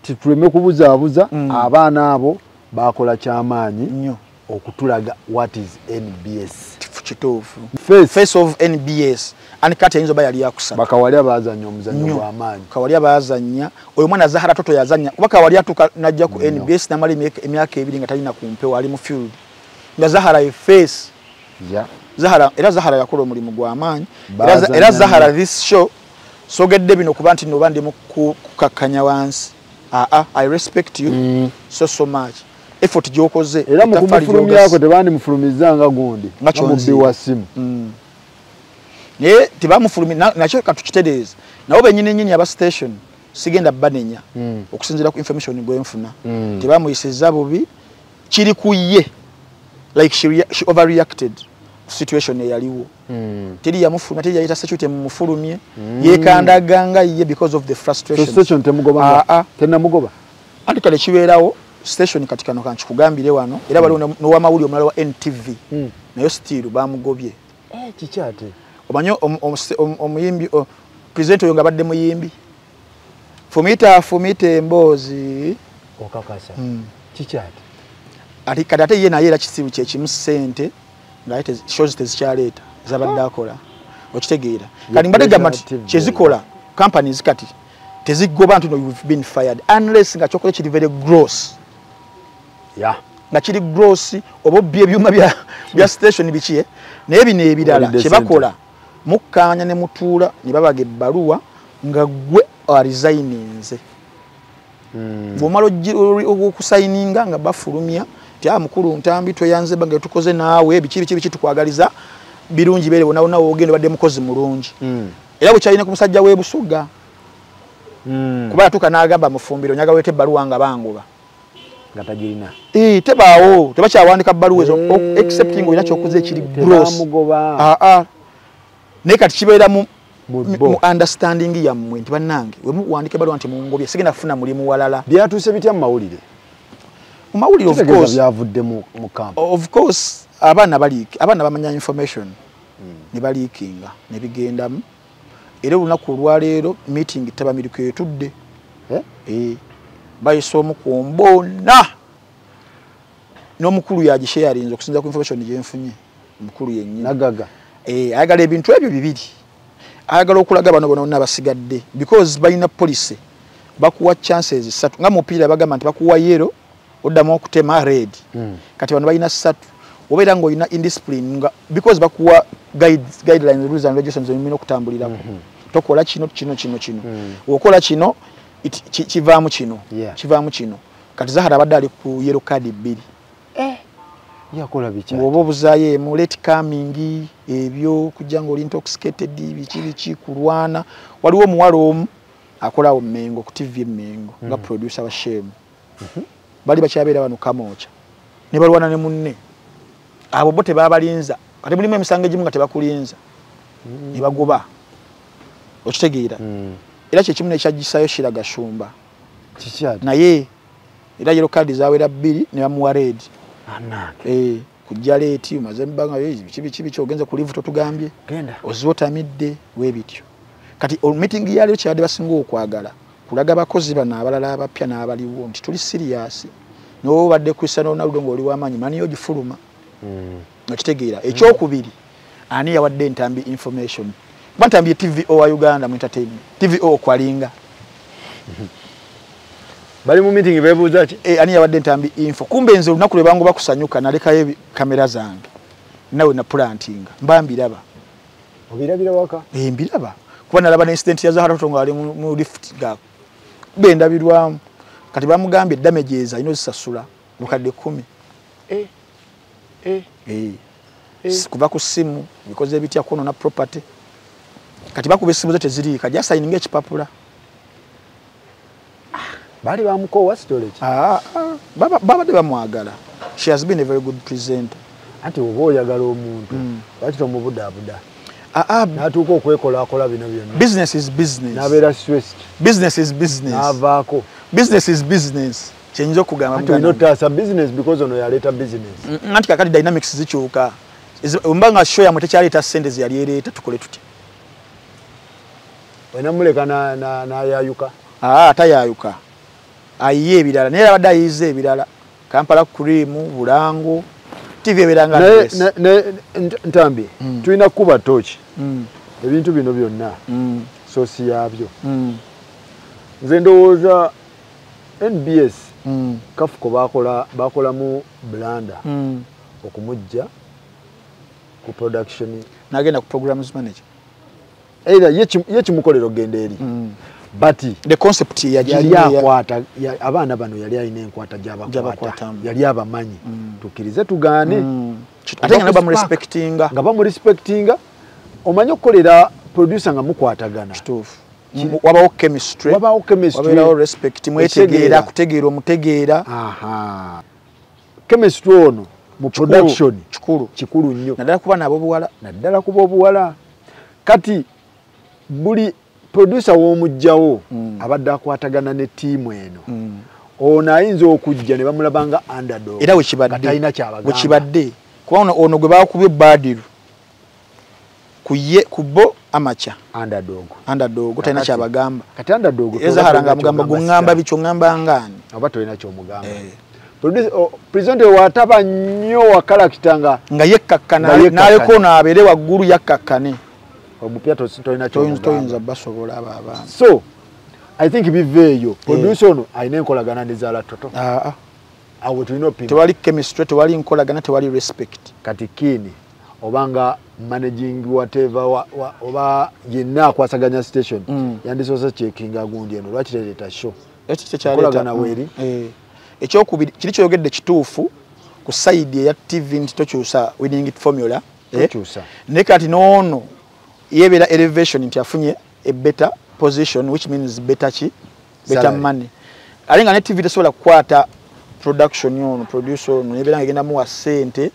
tituleme kubuzaabuza abaana abo bakola kyamaanyi nnyo okutulaga what is NBS. Kituufu, face of NBS. Uncut ayinza oba yali yakusatu. Bakawali abazannya omuzannyo gw'amaanyi. Kawali abazannya oyo mwana Zahara Toto yazannya kuba Kawali atuuka najja ku NBS namala emyaka 2 nga talina ku mpewo, ali mu field nga Zahara ye face. Yeah. Zahara, era Zahara yakola omulimu gw'amaanyi. Era Zahara this show sogedde bino kuba nti noba ndi mu kukakkanya wansi. I respect you so much. Effort gy'okoze era mu kumufulumyako tebandimufulumizza nga gundi nga mubbi wa simu. Naye tebamufulumya nakyo katukitereeze. Nabo bennyini nnyini aba station sigenda banenya okusinziira ku information gwe nfuna. Tebamuyisizza bubi, kiri ku ye. Like she overreacted situation eyaliwo. Teri yamufulumya, teri yayita security mumufulumye, yekandaganga ye because of the frustration. So station temugoba, tenamugoba. Anti kale kibeerawo station kati kano kankikugambire wano era waliwo n'owamawulire omulala wa NTV nayo still bamugobye. Kiki ate? Omanyi omuyimbi presenter oyo nga badde muyimbi fumita emboozi okakasa. Kiki ate? Ati kati ate ye naye era kisibu kye kimu ssente nga shows tezikyaleeta zabadde akola, okitegeera. Kati mbadde gamba nti kyezikola companies kati tezigoba nti no you've been fired unless nga kyokola kiri very gross. Yeah. Nga kiri gross oba obbye ebyuma bya station biki, naye bino ebirala kyebakola mukkaanya ne mutuula ne babaga ebbaluwa nga gwe aresigninze. Bw'omala okusayininga nga bafulumya nti mukulu Ntambi tweyanze bange tukoze naawe biki biki biki tukwagaliza birungi beere wonna wonna w'ogenda obadde mukozi mulungi. Era bwe kyalina ku musajja w'e Busoga kuba yatuuka n'agamba mufumbiro nyaga weete ebbaluwa nga bangoba nga tagirina. Tebaawo tebakyawandiika bbaluwa ezo except ng'olina ky'okoze ekiri gross. Naye kati kibeera mu understanding yammwe nti bannange we muwandiika ebbaluwa nti mungobye sigenda kufuna mulimu walala. Byatuuse bitya mu mawulire? Mu mawulire of course byavudde mu camp. Of course abaana abaana bamanya information ne baliikinga ne bigendamu. Era olunaku olwaleero meeting tebamiruka etudde. Bayise omu ku mbonna n'omukulu yagisharinze okusinziira ku information gye nfunye. Omukulu yennyini Nagaga. Ayagala ebintu ebyo bibiri. Ayagala okulaga bano bonna abasigadde because balina policy bakuwa chances 3 nga mupiira bagamba nti bakuwa yellow oddamu okutema red. Kati bano balina 3 obeera ng'olina indiscipline nga because bakuwa guidelines, rules and regulations olina okutambulirako. Tokola kino kino kino kino. Okola kino kivaamu kino, kivaamu kino. Kati Zahara abadde ali ku yellow card 2. Yakola biki? Bw'oba obuzaayo emu late coming ebyo kujja ng'oli intoxicated biki biki kulwana. Waliwo omuwala omu akolawo Mmengo ku TV Mmengo nga producer wa Shame. Bali bakyabeera wano Kamooca ne balwana ne munne. Abo bo tebabalinza. Kati mulimu emisango egimu nga tebakulinza ne bagoba. Okitegeera? Era kye kimu n'ekyagisayo Shira Gashumba. Kiki ate? Naye era yellow card zaawera 2 ne bamuwa red. Kujja leeti omaze ebbanga biki biki biki ogenze ku live totugambye oziba otamidde weebityo. Kati meeting ya leero kyabadde basinga okwagala kulaga bakozi bano abalala abapya n'abaliwo nti tuli serious. N'oba obadde Cristiano Ronaldo ng'oli w'amaanyi mani ogifuluma. Okitegeera? Ekyokubiri ani yawadde Ntambi information? Kuba Ntambi ye TVO wa Uganda mu entertainment. TVO okwalinga. Bali mu meeting beebuuza ki? Ani yawadde Ntambi info? Kumbe nze olunaku lwe bangoba kusanyuka nalekayo kamera zange. Nawe na plantinga. Mba mbiraba. Obirabira waka? Mbiraba. Kuba nalaba ne incident ya Zahara Toto nga ali mu lift ga. Bendabirwamu. Kati bamugambye damages alina ozisasula bukadde 10. Kuva ku ssimu bikoze ebitya kwonoona property. Kati bakuba essimu zo teziriika, gyasayininga ekipapula. Bali bamukoowa storage. Babadde bamwagala. She has been a very good presenter. Anti oba oyagala omuntu lwaki tomubudaabuda? N'atuuka okwekolakola bino byonna. Business is business. N'abeera stressed. Business is business. N'avaako. Business is business. Kyenyinza okugamba muganda. Ati olina business because ono yaleeta business. Anti kakati dynamics zikyuka. Mba nga show yamwe tekyaleeta ssente ze yali ereeta, tukole tutya? Olina muleka n'ayayuka? Atayayuka. Ayiye ebirala naye abadde ayiyiza ebirala. Kampala Cream, Bulango, TV ebeera nga address. Ntambi, tulina kukuba tooki. Ebintu bino byonna source yaabyo. Nze ndowooza NBS Kafuko bakolamu blunder okumujja ku production nagenda ku programs manager. Either ye kimukolera ogenda eri. But the concept yali akwata abaana bano yali alina enkwata gy'abakwata, yali abamanyi. Tukkirize tugaane. Ate nga bamurespectinga. Nga bamurespectinga, omanyi okukolera producer nga mukwatagana. Kituufu. Wabawo chemistry. Wabawo chemistry. Wabeerawo respect, mwetegeera, kutegeera omutegeera. Chemistry ono mu production kikulu. Kikulu nnyo. Naddala kuba n'ab'obuwala. Naddala kuba obuwala. Kati buli producer w'omugjawo abadde akwatagana ne ttiimu eno. Ono ayinza okujja ne bamulaba nga underdog. Era wekibadde. Talina kyabagamba. Wekibadde. Kuba ono gwe baakubye Badiru. Ku ye ku bo amacha. Underdog. Underdog talina kyabagamba. Kati underdog. Ezahara nga mugamba gungamba bicho ngamba ngani. Oba tolina kyomugamba. Producer presenter wataba nnyo wa character nga yekkakkana n'aleko n'abeere waggulu yakkakkane. Omupya tolina kyomugamba. Toyinza basobola abo abaana. So I think biveeyo. Producer ono alina enkolagana ne Zahara Toto. Awo tulina opima. Tewali chemistry, tewali nkolagana, tewali respect. Kati kini obanga managing whatever oba yenna akwasaganya station yandisoose checkinga gundi eno lwaki tereeta show. Enkolagana weeri. Ekyokubiri kiri kyoyogedde kituufu ku side eya TV nti tokyusa winning formula. Tokyusa. Naye kati n'ono yebeera elevation nti afunye a better position, which means better ki? Better money. Ate nga ne TV tesobola kukwata production ono, producer ono, nebeera nga egenda muwa ssente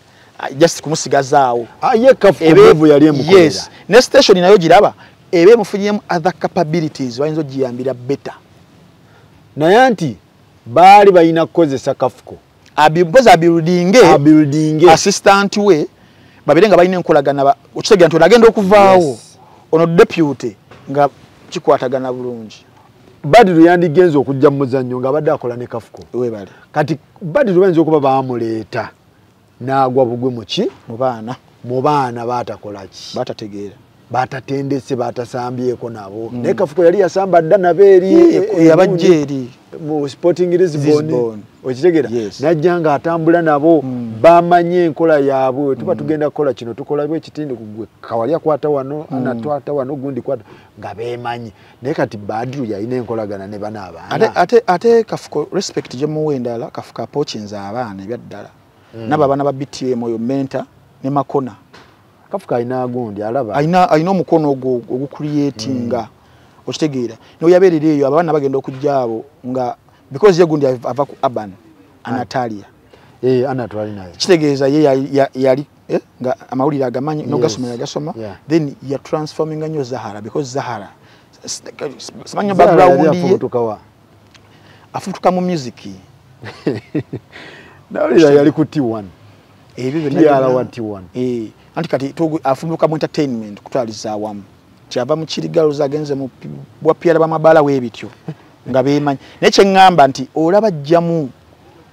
just kumusigazaawo. Ye Kafuko yali emukolera. Yes. Ne station nayo giraba ebe emufunyemu other capabilities bayinza ogiyambira better. Naye nti baali balina kukozesa Kafuko. Mpozi abuildinge assistant we babeere nga balina enkolagana, okitegeera nti ono agenda okuvaawo. Ono deputy nga kikwatagana bulungi. Badiru yandigenze okujja mu muzannyo ng'abadde akola ne Kafuko. Weebale. Kati Badiru bayinza okuba baamuleeta n'agwa bugwe mu ki? Mu baana. Mu baana baatakola ki? Baatategeera. Baatatendese, baatasambyeko nabo. Naye Kafuko yali yasamba dda nabo eri. Yabajja eri. Mu Sporting Lisbon. Okitegeera? Yes. Najja ng'atambula nabo, bamanye enkola yaabwe. Tuba tugenda kukola kino, tukola bwe kitindi gwe kawali akwata wano, anatwata wano, gundi kwata, nga beemanyi. Naye kati Badiru yalina enkolagana ne bano abaana. Ate Kafuko respect gye muwa endala, Kafuko approachinze abaana ebyaddala. Nabo abaana ba BTM oyo mentor ne Makona. Kafuko alina gundi alaba. Alina omukono ogwo ogucreatinga. Okitegeera. N'oyabeerera eyo abaana bagenda okujja abo nga because ye gundi ava ku Urban Anatalia. Ana twali naye. Kitegeeza ye yali nga amawulire agamanyi n'ogasoma yagasoma. Then ya transforminga nnyo Zahara because Zahara simanyi background ye. Afutuka mu music. Nawulira yali ku T1. Ebyo byonna TR wa T1. Anti kati afumbuka mu entertainment kutwaliza awamu. Kyava mu Kirigalo agenze mu bwa PR b'amabaala w'ebityo nga beemanyi. Naye kye ŋŋamba nti olaba ajjamu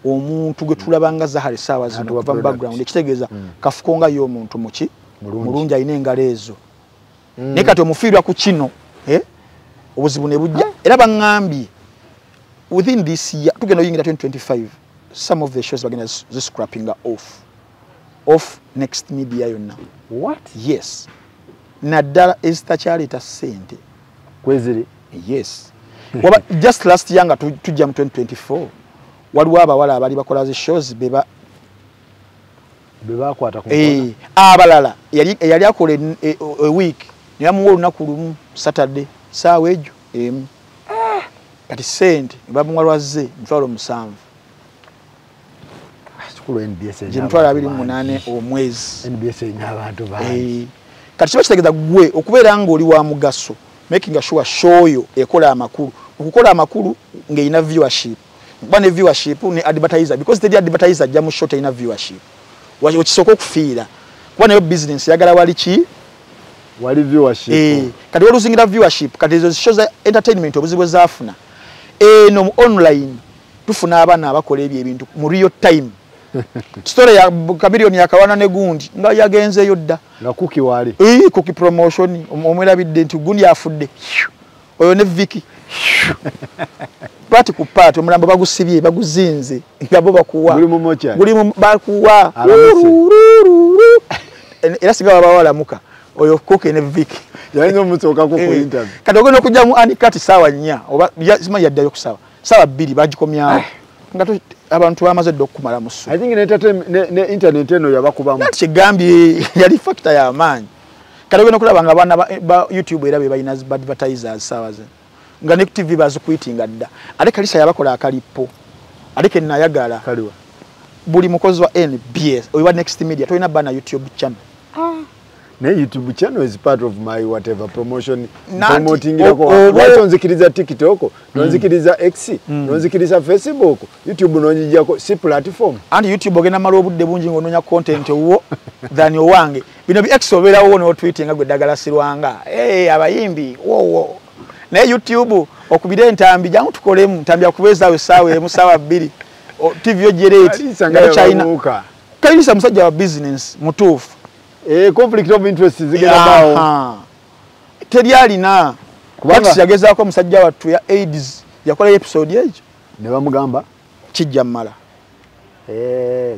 omuntu gwe tulaba nga Zahara essaawa zino okuva mu background, ekitegeeza Kafuko nga ye omuntu muki mulungi alina engalo ezo. Naye kati omufiirwa ku kino obuzibu ne bujja. Era baŋŋambye within this year tugenda oyingira 2025 some of the shows bagenda ziscrappinga off next media yonna. What? Yes. Naddala ezitakyaleeta ssente. Kweziri? Yes. Waba just last year nga tujja mu 2024 waliwo abawala abali bakola zi shows beba bakwata ku mukono. Abalala yali akola a week ne bamuwa olunaku lumu Saturday saawa egyo emu. Kati ssente ne bamuwa lwazze 70,000. Kikulu NBS gye 28,000 omwezi. NBS erina abantu bangi. Kati kiba kitegeeza ggwe okubeera ng'oli wa mugaso making sure show yo ekola amakulu. Okukola amakulu ng'erina viewership. Kuba ne viewership ne advertiser, because teri advertiser ajja mu show talina viewership. Wakisooka okufiira. Kuba nayo business yagala wali ki? Wali viewership. Kati oluzingira viewership, kati ezo show za entertainment obuzibu zaafuna. Eno mu online tufuna abaana abakola ebyo ebintu mu real time. Story ya Chameleone yakawana ne gundi nga yagenzeeyo dda. Nga Kuki wali. Kuki promotion omwerabidde nti gundi afudde. Oyo ne Vicky. Party ku party omulambo bagusibye baguzinze nga bo bakuwa. Guli mu mocha. Guli mu bakuwa. Era singa baba walamuka. Oyo Kuki ne Vicky. Yayinza omusooka ku interview. Kati ogenda okujja mu Anikati sawa 4 oba simanyi yaddayo ku sawa. Sawa 2 bagikomyawo. Nga abantu bamaze dda okukumala mu ssupu. I think ne internet eno yabakubamu. Nati kyegambye yali factor ya maanyi. Kati ogenda okulaba nga abaana ba YouTube era be balina advertisers sawa zino. Nga ne TV bazikwitinga dda. Ate Kalisa yabakola akalipo. Ate ke nayagala. Kaliwa. Buli mukozi wa NBS oba Next Media tolina bana YouTube channel. Ne YouTube channel is part of my whatever promotion. Promoting lwaki onzikiriza TikTok, nonzikiriza X, nonzikiriza Facebook, YouTube nonjijako si platform. Anti YouTube ogenda mala obudde bungi ng'onoonya content owwo than owange. Bino bi X obeerawo n'otweetinga gwe ddagala sirwanga. Abayimbi wo. Naye YouTube okubira entambi jangu tukolemu ntambi akubeezaawo essaawa emu ssaawa 2. TV yo generate nga China. Kalisa musajja wa business mutuufu. Conflict of interest zigenda bawo. Teri alina. Kubanga yagezaako musajja wattu ya AIDS yakola episode ejo. Ne bamugamba kijja mmala.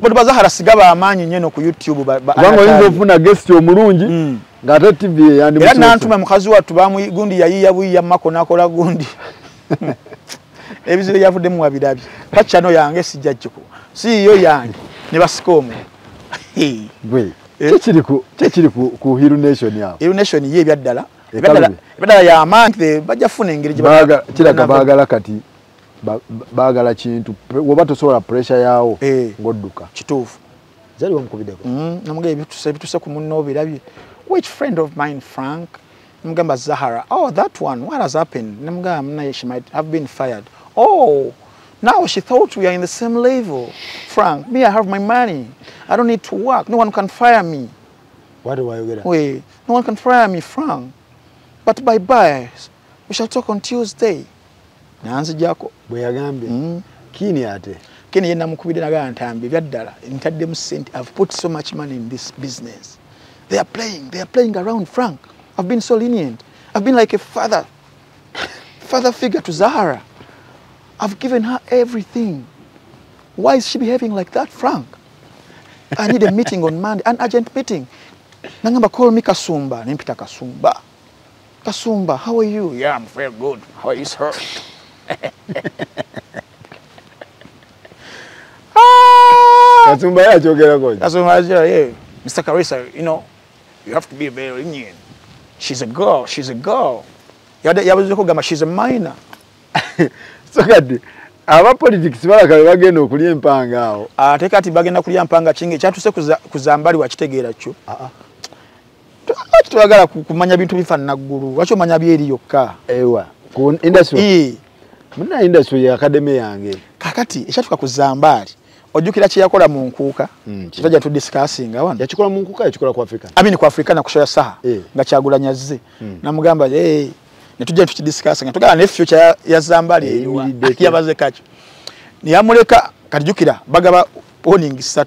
Bodo bazahara sigaba amaanyi nnyo ku YouTube kubanga oyinza ofuna guest omulungi ng'ate TV yandi. Era nantuma mukazi wattu bamu gundi yayiya buyiya mako nakola gundi. Ebizibu yavuddemu wabirabye. Pa channel yange sijja giko. Si yo yange ne basika omwo. Gwe. Kyekiri ku Hero Nation yawo. Hero Nation ye ebyaddala. Ebyaddala ya maanyi bajja kufuna engeri gye kiraka baagala kati baagala kintu woba tosobola pressure yawo ng'odduka. Kituufu. Zali wamukubiddeko. Namugamba ebituse ku munno obirabye. Which friend of mine Frank? Namugamba Zahara. Oh, that one. What has happened? Namugamba naye she might have been fired. Oh, now she thought we are in the same level. Frank, me, I have my money. I don't need to work. No one can fire me. What do I get? Wait, no one can fire me, Frank. But bye-bye. We shall talk on Tuesday. Nanzi jako. Bwe yagambye. Kini ate? Kini ye namukubidde nagamba ntambi ebyaddala. Ntaddemu ssente. I've put so much money in this business. They are playing. They are playing around, Frank. I've been so lenient. I've been like a father figure to Zahara. I've given her everything. Why is she behaving like that, Frank? I need a meeting on Monday, an urgent meeting. Nangamba, call me Kasumba. Nempita Kasumba. Kasumba, how are you? Yeah, I'm very good. How are you, sir? Kasumba yachogera koji. Kasumba, yeah. Mr. Karisa, you know, you have to be very lenient. She's a girl. She's a girl. She's a minor. So kati aba politics balaka bagenda okulya empanga awo. Ate kati bagenda kulya mpanga kingi kyatuse kuzambali wakitegeera kyo. Lwaki toyagala kumanya bintu bifaanana ggulu? Lwaki omanya byeri yokka? Ewa ku industry. Muna industry ya academy yange. Kakati ekyatuka ku Zambali ojjukira kye yakola mu nkuuka kitajja tu discussing wano. Yakikola mu nkuuka, yakikola ku Africa. Amini ku Africa na kushoya saha nga Kyagulanyi azze. Namugamba ne tujja tukidiscussing tugala ne future ya Zambali eriwa yabaze kacho. Niyamuleka katijukira bagaba warning 3.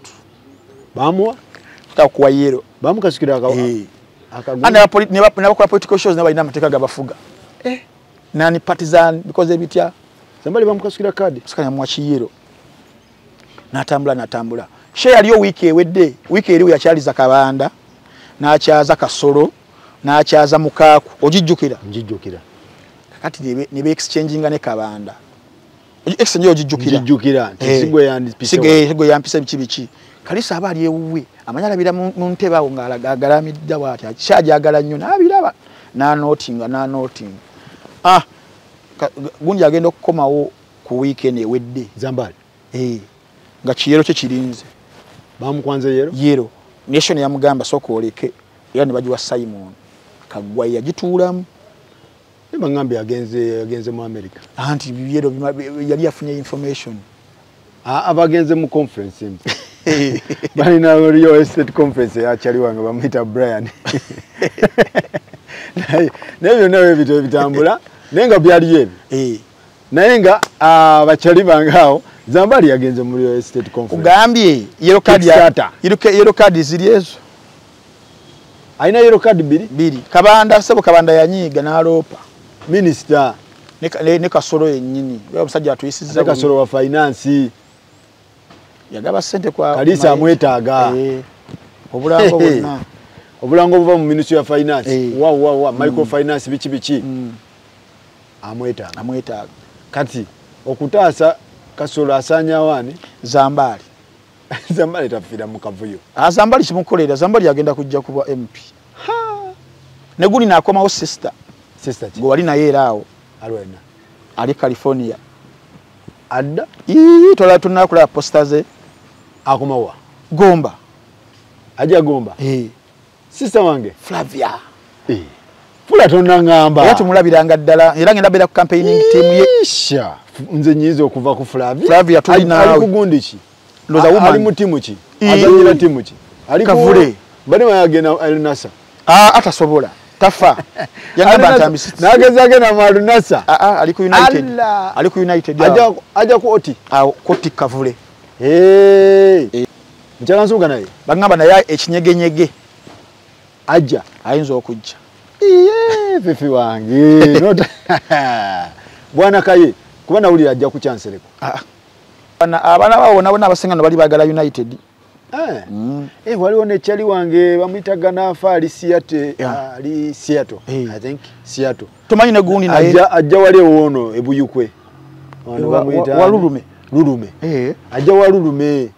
Bamuwa takuwa yero. Bamukasukira Ana nabakola political shows nabalina amateeka gabafuga. Nani partisan because ebitya. Zambali bamukasukira kadi. Sukanya mwachiyero. Natambula. She yaliyo wiki ewedde, wiki eriwo yakyaliza Kabanda, n'akyaza Kasolo, n'akyaza Mukaaku. Ogijjukira? Njijjukira. Kakati ne be exchanginga ne Kabanda. Exchange ogijjukira? Njijjukira. Sigwe yandipise. Sigwe yampise biki biki. Kalisa aba ali ewuwe, amanya alabira mu ntebe awo ng'agalamidde bw'ati, akyajagala nnyo n'abiraba n'anootinga. Gundi agenda okukomawo ku weekend ewedde. Zambali. Nga kiyero kye kirinze. Bamukwanze yero? Yero. Nation yamugamba sooka oleke, era ne bagiwa Simon. Kaggwa yagituulamu. Bangambe agenze mu America. Anti biyero yali yafunye information. Abagenze mu conference. Balina real estate conference ya chali wange bamuyita Brian. Naye byonna ebintu ebitambula naye nga byali ebyo. Naye nga abachali bange awo Zambali yagenze mu real estate conference. Ugambye yellow card ya yellow card ziri ezo. Aina yellow card biri. Kabanda sebo Kabanda yanyiga n'aloopa. Minister ne Kasolo yennyini. Oyo omusajja atuyisizza. Ne Kasolo wa finance. Yagaba sente kwa Kalisa amwetaaga. Obulango bwonna. Obulango buva mu ministry ya finance. Wa microfinance biki. Amwetaaga. Kati okutaasa Kasolo asanya wani Zambali. Zambali tafira mu kavuyo. Zambali kimukolera. Zambali agenda kujja kuba MP. Ne guli nakomawo sister. Sister ki? Gwe wali naye era awo. Alwena. Ali California. Adda? Tola tunakula poster ze. Akomawa. Gomba. Ajja Gomba. Sister wange Flavia. Fula tonangamba. Era tumulabiranga ddala era ngenda beera ku campaigning team ye. Isha. Nze nyiza okuva ku Flavia. Flavia tuli nawe. Ali kugundi ki? Ndoza woman. Ali mu timu ki? Azanyira timu ki? Ali Kavule. Bali wayagenda Al Nassr. Atasobola. Tafa. Yangamba ntambisi. Nagezage na Al Nassr. Ali ku United. Ali ku United. Aja ku Oti. Koti Kavule. Mchala nsuka naye. Bangamba naye ekinyegenyege. Ajja. Ayinza okujja. Iye fifi wange. Bwana Kaye kuba nawulira ajja ku Chancellor. Abaana bawo nabo abasinga no bali bagala United. Waliwo ne chali wange bamuyitaga n'afa ali Seattle, ali Seattle. I think Seattle. Tumanyi ne gundi naye. Ajja wali wono ebuyukwe. Ono bamuyita Walulume. Lulume. Ajja Walulume.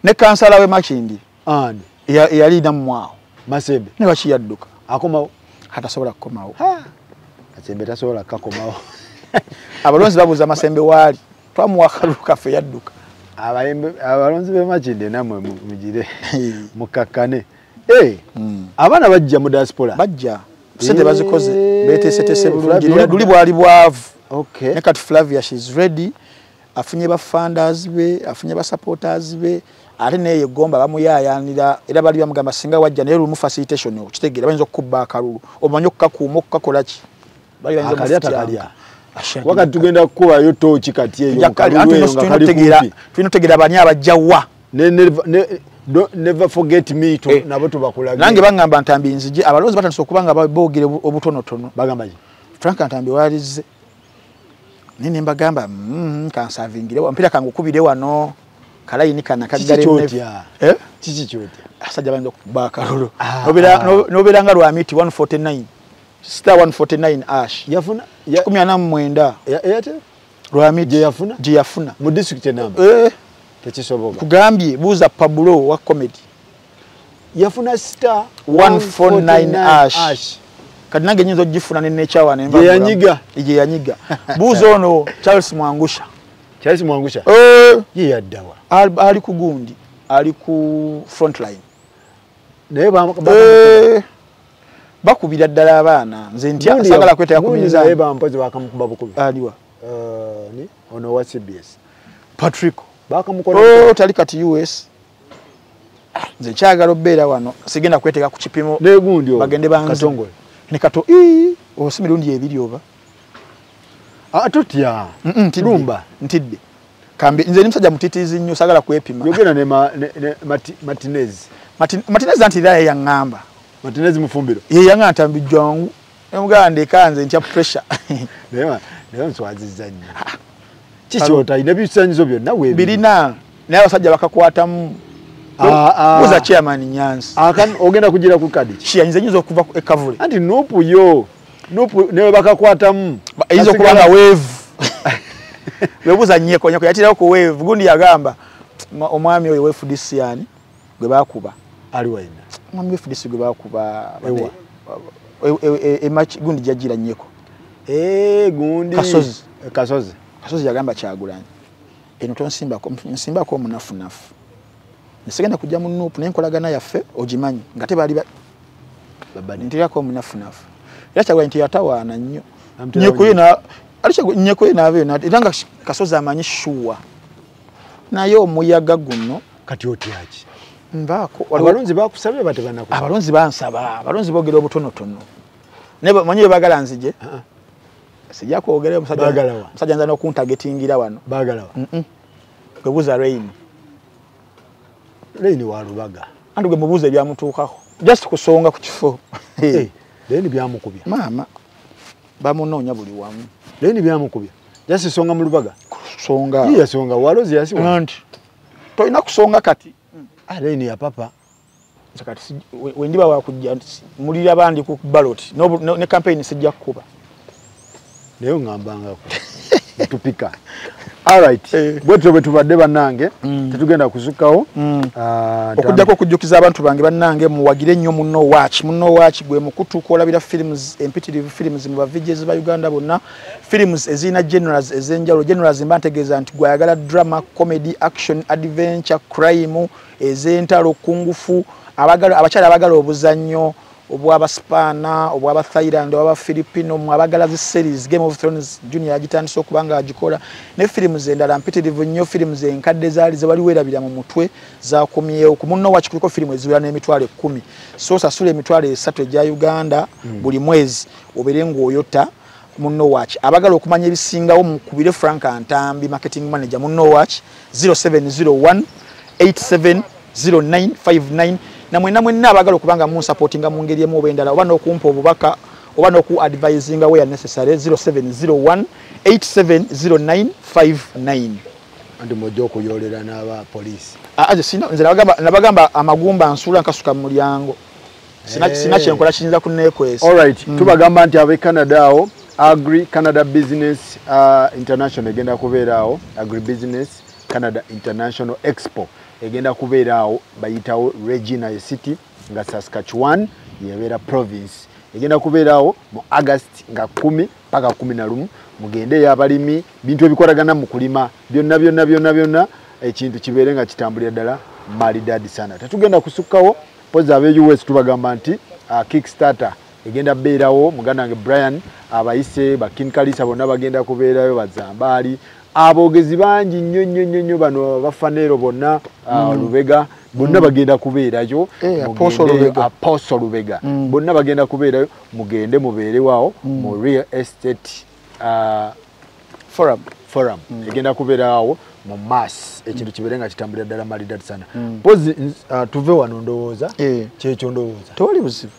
Ne kansala we Makindi. Ani. Yali namwawo. Masembe. Ne baki yadduka. Akomawo. Hatasobola kukomawo. Masembe tasobola kakomawo. Abalonzi babuza Masembe wali. Twamuwa akalulu kaffe yadduka. Abalonzi be Makindi namwe mugire mukakkane. Abaana bajja mu diaspora. Bajja. Sente bazikoze. Beteeseteese bulungi. Luli bwali bwavu. Okay. Ne kati Flavia she's ready. Afunye ba funders be, afunye ba supporters be. Ate naye Gomba bamuyaayanira era bali bamugamba singa wajja naye lumu facilitation okitegeera bayinza okukubba akalulu omanyi okukakuuma okukakola ki bali bayinza omufutyanga. Wakati tugenda kukubayo tooki kati eyo tulina otegeera bani abajja wa never forget me nabo tubakulage. Nange bangamba Ntambi nzije abalonzi batandise okuba nga boogera obutonotono. Bagamba ki? Frank Ntambi walizze naye mbagamba kansavingire mpira kangukubire wano kalayini kana kaggale Kiki kyotya? Asajja bayinza okukuba akalulu. Nobeera nga Lwamiti 149 star 149 ash. Yafuna 149. Airtel? Lwamiti gye yafuna? Gye yafuna. Mu district enamba? Tekisoboka. Kugambye buuza Pablo wa comedy. Yafuna star 149 ash. Kati nange nyinza ogifuna ne nekyawa ne Gye yanyiga. Gye yanyiga. Buuza ono Charles Mwangusha. Charles Mwangusha. Ye yaddawa. Ali ku gundi, ali ku frontline. Naye bakubira ddala abaana. Nze ntya sagala kwetaya ku minzaani. Naye bampozi bakamukuba bukubi. Aliwa. Ni ono wa CBS. Patrick. Bakamukola. Tali kati US. Nze nkyagala obbeera wano sigenda kweteeka ku kipimo. Ne gundi oyo. Bagende banze. Katongole. Ne kato osi mirundi ebiri oba. Tutya. Lumba. Ntidde. Kambi nze ni musajja mutitizi nnyo sagala kwepima. Yogera ne Martinez. Martinez anti era ye yaŋŋamba. Martinez mufumbiro. Ye yaŋŋamba Ntambi jjangu. Nemugamba ndeka nze ntya pressure. Naye nswazizza nnyo. Kiki otalina ebisaanyizo byonna weebiri? Birina naye abasajja bakakwatamu. Buuza chairman Nyanzi. Ogenda kugira ku kadi ki? Nze nyinza okuva e Kavule. Anti nupu yo. Nupu ne bakakwatamu. Eyinza okuba nga wave. Webuuza Nyeko, Nyeko yatirawo ku wave. Gundi yagamba omwami oyo FDC yani gwe bakuba. Ali waina. Omwami FDC gwe bakuba. Ewa. Gundi jajira Nyeko. Gundi. Kasozi. Kasozi. Kasozi yagamba Kyagulanyi. Eno tonsimbako, nsimbako omunafunafu. Nisigenda kujja mu nupu naye nkolagana yaffe ogimanyi nga te bali ntirako omunafunafu. Era Kyagulanyi teyatawaana nnyo. Nyeko ye na era nga Kasozi amanyi shuwa. Naye omuyaga guno kati otyaki? Mbaako abalonzi bakusabye bate banaku. Abalonzi bansaba, abalonzi boogera obutonotono. Naye manyi bagala nzije. Sijja kwogera musajja nza n'okuntagetingira wano. Baagalawa. Gwe buuza Rain. Rain wa Lubaga. Anti gwe mubuuza ebyamutuukako. Just kusonga ku kifo. Rain byamukubya. Maama bamunoonya buli wamu. Rain byamukubya. Just songa mu Lubaga. Kusonga. Ye yasonga walozi yasiwa. Anti tolina kusonga kati. Rain ya papa. Kati wendiba wakujja mulira bandi ku ballot ne campaign sijja kukuba. Naye ngambangako tupika. All right. Bwetyo bwe tubadde bannange tetugenda kuzukawo. Okujjako okujjukiza abantu bange bannange muwagire nnyo Munno Watch. Munno Watch gwe mukutu kwolabira films empitirivu, films mu bavijezi ba Uganda bonna, films ezirina genres ez'enjawulo. Genres mba ntegeeza nti gwayagala drama, comedy, action, adventure, crime, ez'entalo, kungufu, abakyala abagala obuzannyo obw'abaspaana, obw'abathailand, obw'abafilipino, abagala zi series Game of Thrones Junior agitandise okuba nga agikola, ne films endala mpitirivu nnyo. Films enkadde zaali ze wali weerabira mu mutwe zakomyewo. Ku Munno Watch kuliko firimu eziwera n'emitwalo 10. So sasula emitwalo 3 egya Uganda buli mwezi obeere ng'oyota Munno Watch. Abagala okumanya ebisingawo mukubire Frank Antambi, marketing manager Munno Watch, 0701 870959. Na mwenna mwenna abagala okubanga munsupportinga mu ngeri emu oba endala, oba n'okumpa obubaka oba n'oku advisinga where necessary, 0701 870959. Anti mujja okuyolera n'aba poliisi. Nze nabagamba amagumba nsula nkasuka mu mulyango. Sina kyenkola kiyinza kunneekwesa. All right. Tubagamba nti ab'e Canada awo Agri Canada Business International egenda kubeera awo. Agri Business Canada International Expo egenda kubeera awo, bayitawo Regina City nga Saskatchewan yebeera province. Egenda kubeera awo mu August nga 10 paka 11. Mugende abalimi, bintu ebikolagana mu kulima byonna byonna byonna byonna, ekintu kibeere nga kitambulira ddala maridadi sana. Tetugenda kusukkawo pozi ab'e US tubagamba nti Kickstarter egenda beerawo. Muganda wange Brian abayise bakin Kalisa bonna bagenda kubeerayo, bazambaali aboogezi bangi nnyo nnyo nnyo nnyo, bano bafaneero bonna Lubega bonna bagenda kubeerayo. Apostle Lubega bonna bagenda kubeerayo. Mugende mubeerewaawo mu real estate forum egenda kubeerawo mu mass, ekintu kibeere nga kitambulira ddala maridadi sana. Pozi tuve wano ndowooza kyekyo ndowooza tewali buzibu.